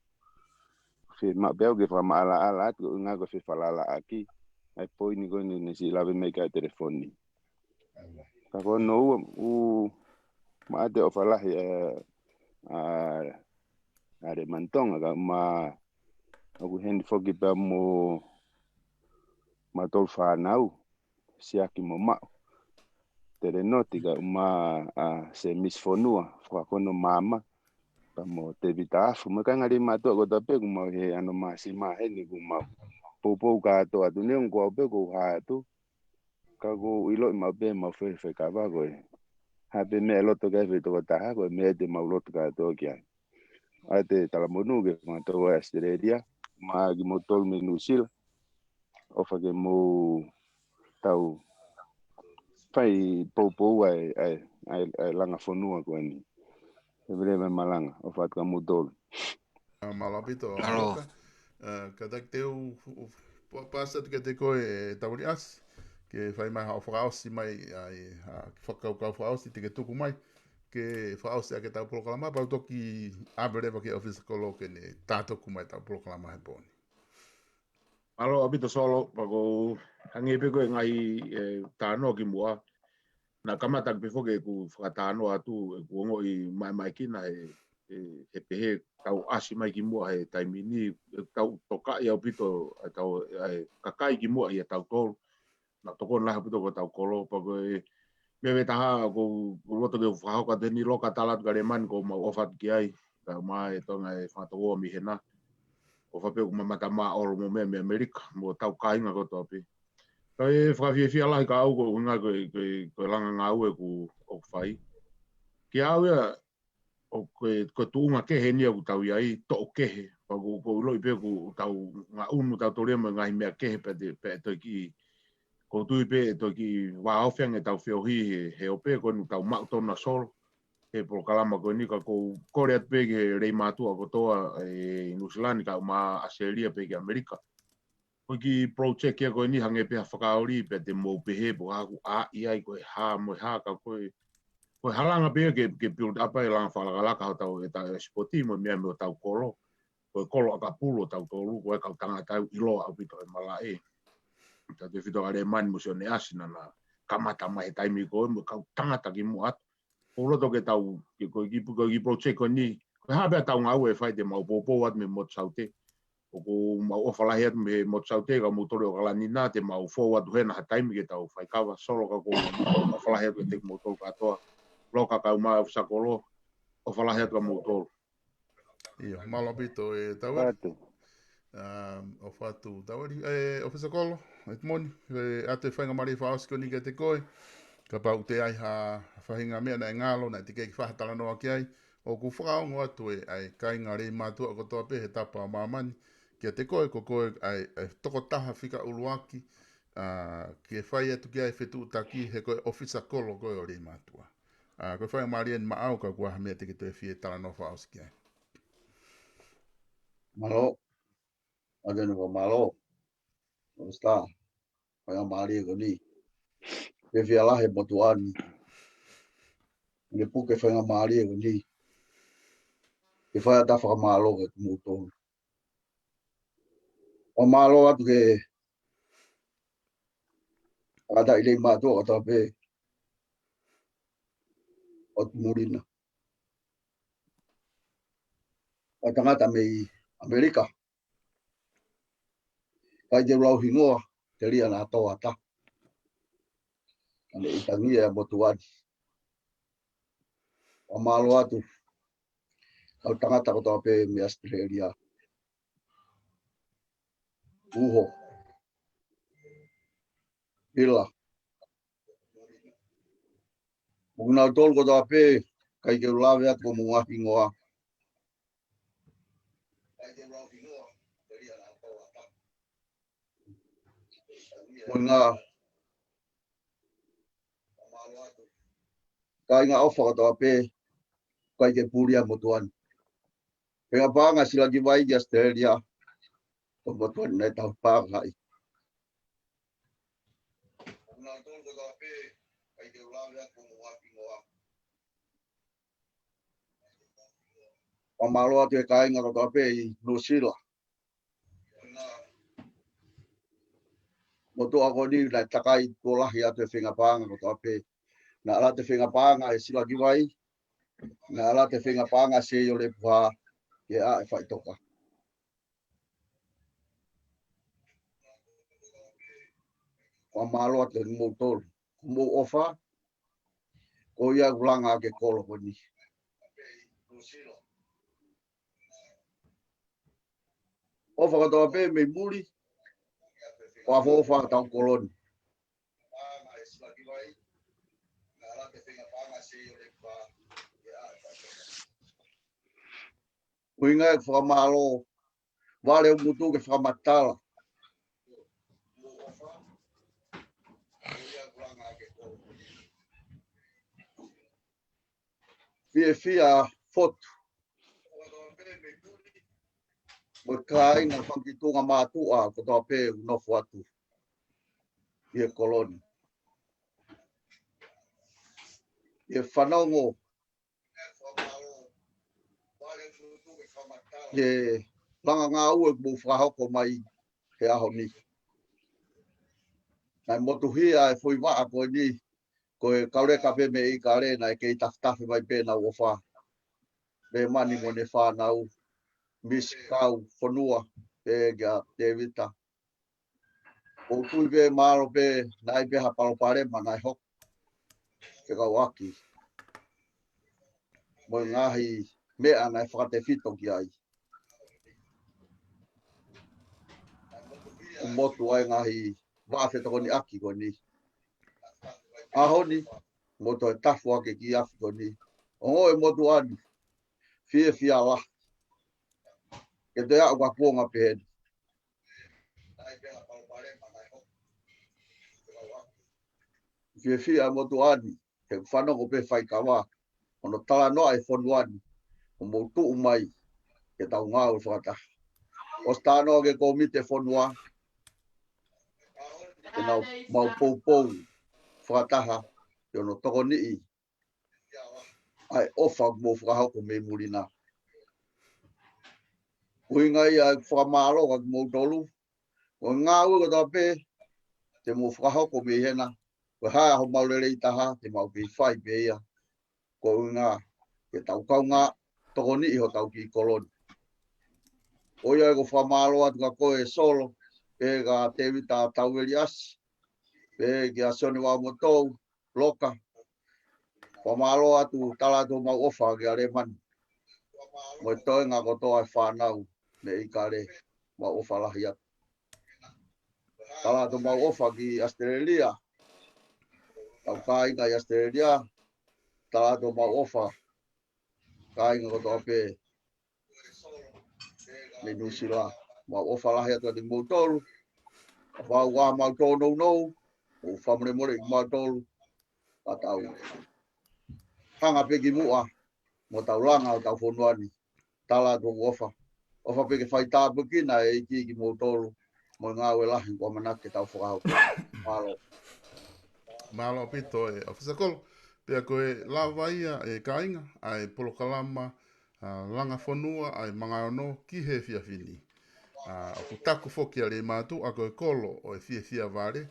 Fiemaʻu pē au ke fakamaʻalaʻala atu, ko e ʻuhinga ko e fefalalaʻaki ʻa e poini ko eni naʻe siʻi lave mai ki ai e telefoni. Ka ko hono ua, ʻoku maʻa ʻete ʻofa lahi ʻa, ʻa, ʻa Lemani Tonga, kae ʻumaʻā ʻoku ʻi heni foki pea mo mautolu fānau, Siaki mo Maʻu, Telenoti, kae ʻumaʻā ʻa Semisi Fonua, Fakakono Mama, pea mo Tevita Afu, mo e kāinga Leimātuʻa kotoa pē ʻoku mau ʻi he ano māsima heni ʻoku mau poupou kātoa atu, neongo ʻoku ou pē ʻoku ou hā atu, ka ʻoku ou ʻiloʻi maʻu pē ʻemau fefekava ko e hā pē meʻa ʻe loto ki ai e foʻi tokotaha, ko e meʻa te mau loto kātoa ki ai. ʻA ia ʻete talamonū ki he fanga tokoua ʻi ʻAositelēlia, mo kimoutolu mei Nuʻusila, ʻofa ke mou tau fai poupou ʻa e, ʻa e, ʻa e, ʻa e langa fonua ko eni. Leveleva e malanga, ʻofa atu kia moutolu. ʻA, mālō ʻaupito, ʻa, Mālō. Loka. ʻA, kātaki te u, u, u, pa-, pasi atu kiate koe, ʻe Tauliʻasi, ke fai mai haʻo fakaʻosi mai, ʻa e, ʻa, fakakaukau fakaʻosi te ke tuku mai, ke fakaʻosi ʻaki ʻetau polokalama, pea u toki ʻave leva ki he ʻofisa kolo ke ne tā tuku mai ʻetau polokalama he pō ni. Mālō ʻaupito Solo, pea ʻoku ou hangē pē ko e ngaahi, ʻe, talanoa kimuʻa. Naʻe kamata pē foki ʻeku fakatalanoa atu, ʻeku ongoʻi maʻemaʻekina he, he, he pehē tau ʻasi mai kimuʻa he taimi ni, ʻe tau tokaʻi ʻaupito, ʻa e tau, ʻa e kakai kimuʻa ʻia tautolu. Naʻe tokoni lahi ʻaupito ki hotau kolo, pea ko e meʻa pē taha ʻoku ou, ʻoku ou loto ke u fakahoko atu heni, Loka, tala atu kia Lemani ʻoku mau ʻofa atu ki ai, kae ʻumaʻā e toenga e fanga tokoua mei hena. ʻOfa pē ʻoku mamata māʻolunga mo meʻa mei ʻAmelika, mo hotau kāinga kotoa pē. Ka ʻe fakafiefia lahi kia au ko e ʻuhinga ko e, ko e, ko e langa ngāue ʻoku, ʻoku fai. Kia au ia, ʻoku, ko e tuʻunga kehe eni ʻoku tau ʻi ai, toʻu kehe. Pea ʻoku, ʻoku ou ʻiloʻi pē ʻoku tau ngaʻunu tautolu ia mo e ngaahi meʻa kehe pea te, pea ʻe toe kiʻi, ʻoku ou tui pē ʻe toe kiʻi vāofi ange ʻetau feohi he, he ope ko eni ʻoku tau maʻu, tonu ʻa Solo he polokalama ko eni, ka ʻoku ou kole atu pē ki he Leimātuʻa kotoa ʻi Nuʻusila ni kae ʻumaʻā ʻAositelēlia pea ki ʻAmelika. Ko e kiʻi project ia ko eni hangē pē ha fakaoli pea te mou pehē pe ko e hā ʻoku ʻi ai, ko e hā mo e hā, ka ko e, ko e halanga pē ia ke, ke build up ai e langa fakalakalaka hotau, ʻetau sipoti mo e meʻa mei hotau kolo. Ko e kolo ʻakapulu ʻo tautolu, ko e kau tangata ʻoku ʻiloa ʻaupito he malaʻe. Tautefito kia Lemani mo Sione ʻAsi naʻa na kamata mai he taimi ko ē mo e kau tangata kimuʻa atu. ʻOku ou loto ke tau, ke ko e kiʻi, ko e kiʻi project ko eni, ko e hā pē ʻetau ngāue ʻe fai te mau poupou atu mei Motu Saute. ʻOku mau ʻofa lahi atu mei Motu Saute, ka moutolu ʻi ʻOkalani na, te mau fou atu hena ha taimi ke tau fai kava, Solo, ka ʻoku mau ʻofa lahi atu kiate kimoutolu kātoa. Loka kae ʻumaʻā e ʻofisa kolo, ʻofa lahi atu kia moutolu. ʻIo, mālō ʻaupito ʻe Taueli. Atu. Um, ʻofa atu Taueli, ʻe, ʻofisa kolo, ʻEtimoni, ʻe, ʻoatu e faingamālie fakaʻosi ko eni kiate koe. Kapau ʻoku ʻi ai ha faʻahinga meʻa naʻe ngalo, naʻe teʻeki ke ke fai ha talanoa ki ai, ʻoku fakaongo atu ʻe, ʻa e kāinga Leimātuʻa kotoa pē he tapa ʻo māmani, kiate koe, ko koe ʻa e, ʻa e tokotaha fika ʻuluaki, ʻa, ke fai atu ki ai e fetuʻutaki, he ko e ʻofisa kolo koe ʻo Leimātuʻa. ʻA, ko e faingamālie eni maʻau, ka ʻoku ʻi ai ha meʻa te ke toe fie talanoa fakaʻosi ki ai. Mālō. ʻAtenu ka mālō. Osta. Faingamālie ko eni. Fiefia lahi e motuʻa ni. Ne puke faingamālie ko eni. Ke fai atu e fakamālō kiate kimoutolu. ʻO mālō atu ki he tangataʻeiki Leimātuʻa kotoa pē ʻo Tumulina. ʻA e tangata mei ʻAmelika. ʻIkai te u lau hingoa, telia naʻa tō ata. Ka ne ʻitangia e motuʻa ni. ʻO mālō atu. Kau tangata kotoa pē mei ʻAositelēlia. Uho. Ila. Mo kinautolu kotoa pē, ʻikai ke u lave atu ko hoʻomou ngaahi hingoa. Ko e ngaahi kāinga ʻofa kotoa pē, ʻikai ke puli ʻa e motuʻa ni. Feinga paʻanga Silakivai ki Australia, ko e motuʻa ni naʻe tau paʻanga ai. Fakamālō atu e kāinga kotoa pē ʻi Nuʻusila. Motuʻa ko eni naʻe takai tuʻo lahi atu e feinga paʻanga kotoa pē. Naʻe ʻalu atu e feinga paʻanga ʻe Silakivai. Naʻe ʻalu atu e feinga paʻanga ʻe Seiolepuha ke ʻā e faʻitoka. Fakamālō atu kimoutolu. Ko hoʻomou ʻofa, ko ia ʻoku langa ʻaki e kolo ko eni. ʻOfa kotoa pē mei muli, fakaʻofoʻofa ʻetau kolo ni. ʻUhinga e fakamālō, Vale ʻo Mutu ke fakamatala. Fiefia Fotu. Mo e kāinga fanga kiʻi tuʻunga mātuʻa kotoa pē ʻoku nofo atu ʻi he kolo ni. ʻI he fanongo ki he langa ngāue ʻoku mou fakahoko mai he ʻaho ni. Naʻe motuhia e foʻi vaʻa ko eni, ko e kauleka pē mei ʻIkale, naʻe kei tafetafe mai pē ʻenau ʻofa. Lemani mo ʻene fānau, Misi Kaufonua, pehē kia Tēvita. ʻOku ou tui pē mahalo pē naʻe ʻi ai pē ha palopalema naʻe hoko fekauʻaki mo e ngaahi meʻa naʻe fakatefito ki ai. ʻOku motuʻa e ngaahi vaʻa fetokoniʻaki ko eni. ʻAho ni, mo toe tafu ake ki he efiafi ko eni. Ongoʻi e motuʻa ni, fiefia lahi. Ke toe aʻu ki ha kuonga pehē ni. Fiefia e motuʻa ni, he ʻoku fanongo pē faikava, ʻo ne talanoa e fonua ni, ʻo mou tuʻu mai, ke tau ngāue fakataha. ʻOsi talanoa ki he kōmiti e fonua, ke nau maʻu poupou fakataha, ke nau tokoniʻi ʻa e ʻofa ʻoku mou fakahoko mei muli na. ʻUhinga ia e fakamālō kia kimoutolu, ʻo ngāue kotoa pē, te mou fakahoko mei hena, ko e hā homau lelei taha, te mau kei fai pē ia, ko e ʻuhinga ke tau kaungā tokoniʻi hotau kiʻi kolo ni. Ko ia ʻoku ou fakamālō atu kia koe Solo, pehē kia Tēvita Tauveliasi, pehē kia Sione Vaomotou, Loka. Fakamālō atu, tala atu homau ʻofa kia Lemani. Mo e toenga kotoa e fānau mei ʻIkale, mau ʻofa lahi atu. Tala atu homau ʻofa ki Australia. Tau kāinga ʻi Australia. Tala atu homau ʻofa. Kāinga kotoa pē mei Nuʻusila. Mau ʻofa lahi atu kiate kimoutolu. Kapau ʻoku ʻi ai haʻamau tōnounou, ʻoku ou fakamolemole kiate kimoutolu. Ka tau hanga pē ki muʻa, mo tau langa hotau fonua ni. Tala atu hoku ʻofa. ʻOfa pē ke fai tāpuekina e ʻEiki kimoutolu mo e ngāue lahi kuo ʻamanaki ke tau fakahoko. Mālō. Mālō ʻaupito e ʻofisa kolo. Pea ko e lava ia e kāinga, ʻa e polokalama, ʻa, Langa Fonua, ʻa e Mangaono ki he efiafi ni. ʻA, ʻoku taku foki ʻa Leimātuʻa ko e kolo ʻo e fiefia vale,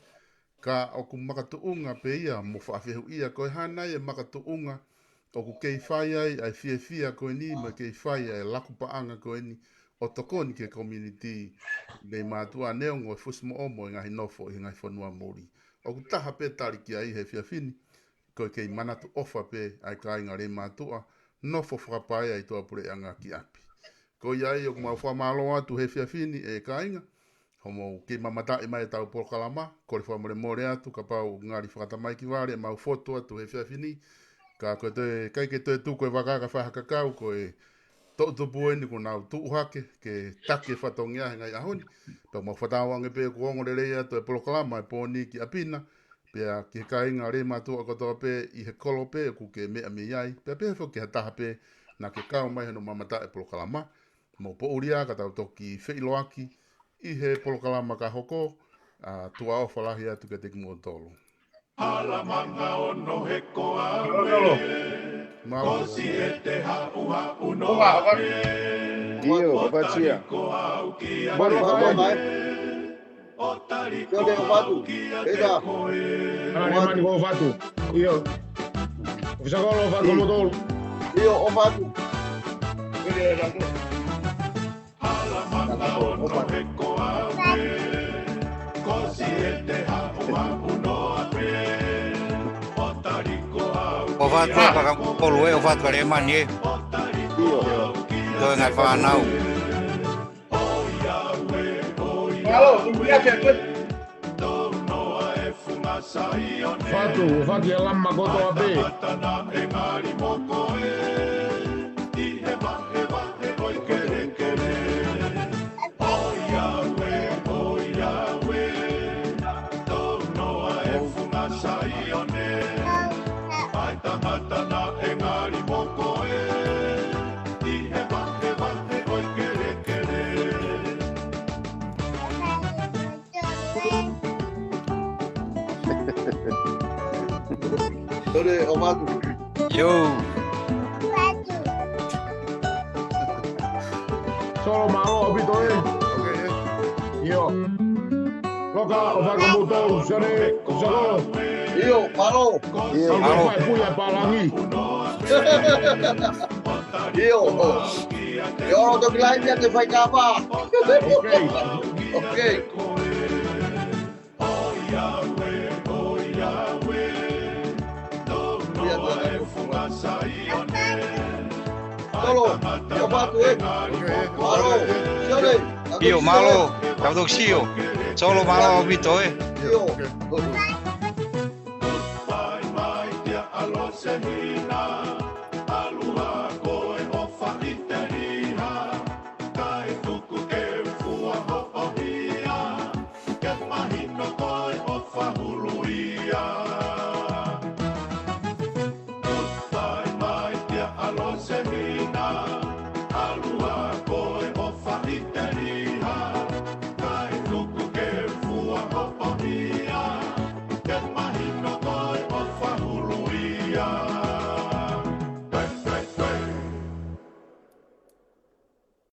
ka ʻoku makatuʻunga pē ia mo faʻa fehuʻia ko e hā nai e makatuʻunga ʻoku kei fai ai ʻa e fiefia ko eni mo e kei fai ʻa e laku paʻanga ko eni ʻo tokoni ki he community Leimātuʻa neongo e fusimoʻomo e ngaahi nofo ʻi he ngaahi fonua muli. ʻOku taha pē tali ki ai he efiafi ni, ko e kei manatu ʻofa pē ʻa e kāinga Leimātuʻa, nofo fakapaea ʻi tuʻapuleʻanga ki ʻapi. Ko ia ai ʻoku mau fakamālō atu he efiafi ni e kāinga, hoʻomou kei mamataʻi mai ʻetau polokalama, kole fakamolemole atu kapau ngali fakatamaiki vale ʻemau fotu atu he efiafi ni, ka ko e toe, ʻikai ke toe tuku e vaka ka fai ha kakau, ko e toʻutupu eni kuo nau tuʻu hake ke taki e fatongia he ngaahi ʻaho ni. Pea mau fakatauange pē kuo ongo lelei atu e polokalama e pō ni ki ʻapi na, pea ki he kāinga lelei mātuʻa kotoa pē ʻi he kolo pē ʻoku ke meʻa mei ai, pea pehē foki ki ha taha pē naʻa ke kau mai hano mamata e polokalama. Mau poʻuli ā ka tau toki feʻiloaki ʻi he polokalama ka hoko, ʻa, tuʻa ʻofa lahi atu kiate kimoutolu. Alamanga ono he koa. Mālō. Kosi e te haʻuhaʻu noa pē. ʻIo, ʻo patia. Mani, ʻo mai. ʻO tali ko au kiate koe. Ana ne mani ko fatu. ʻIo. ʻOfisa kolo fatu mo tolu. ʻIo, ʻo fatu. Alamanga ono he koa. Kosi e te haʻuhaʻu noa pē. ʻO tali ko au. ʻO fatu a paka polu e, ʻo fatu ka le mani e. ʻIo. Toe ngai fānau. Mālō, tuku ia ke koe. Fatu, fatu ia lama kotoa pē. Tole, ʻo fatu. Yo. Solo mālō ʻaupito e. ʻIo. Loka, ʻo fatu mo tau, sane, sako. ʻIo, mālō. ʻIo, mālō. Fai pui a pālangi. ʻIo. ʻIo, toki lai mea te fai kapa. Okay. Okay. Tolo, ʻo fatu e. Mālō. Sione. ʻIo, mālō. Tau toki sio. Solo mālō ʻaupito e. ʻIo. Goodbye, my dear, ʻaloʻofa hina, ʻalu ā koe ʻo faʻiteliha, kae tuku ke u fua hoʻo hia, ke mahino ko e ʻofa hulu ia. Goodbye, my dear, ʻaloʻofa hina, ʻalu ā koe ʻo faʻiteliha, kae tuku ke u fua hoʻo hia, ke mahino ko e ʻofa hulu ia.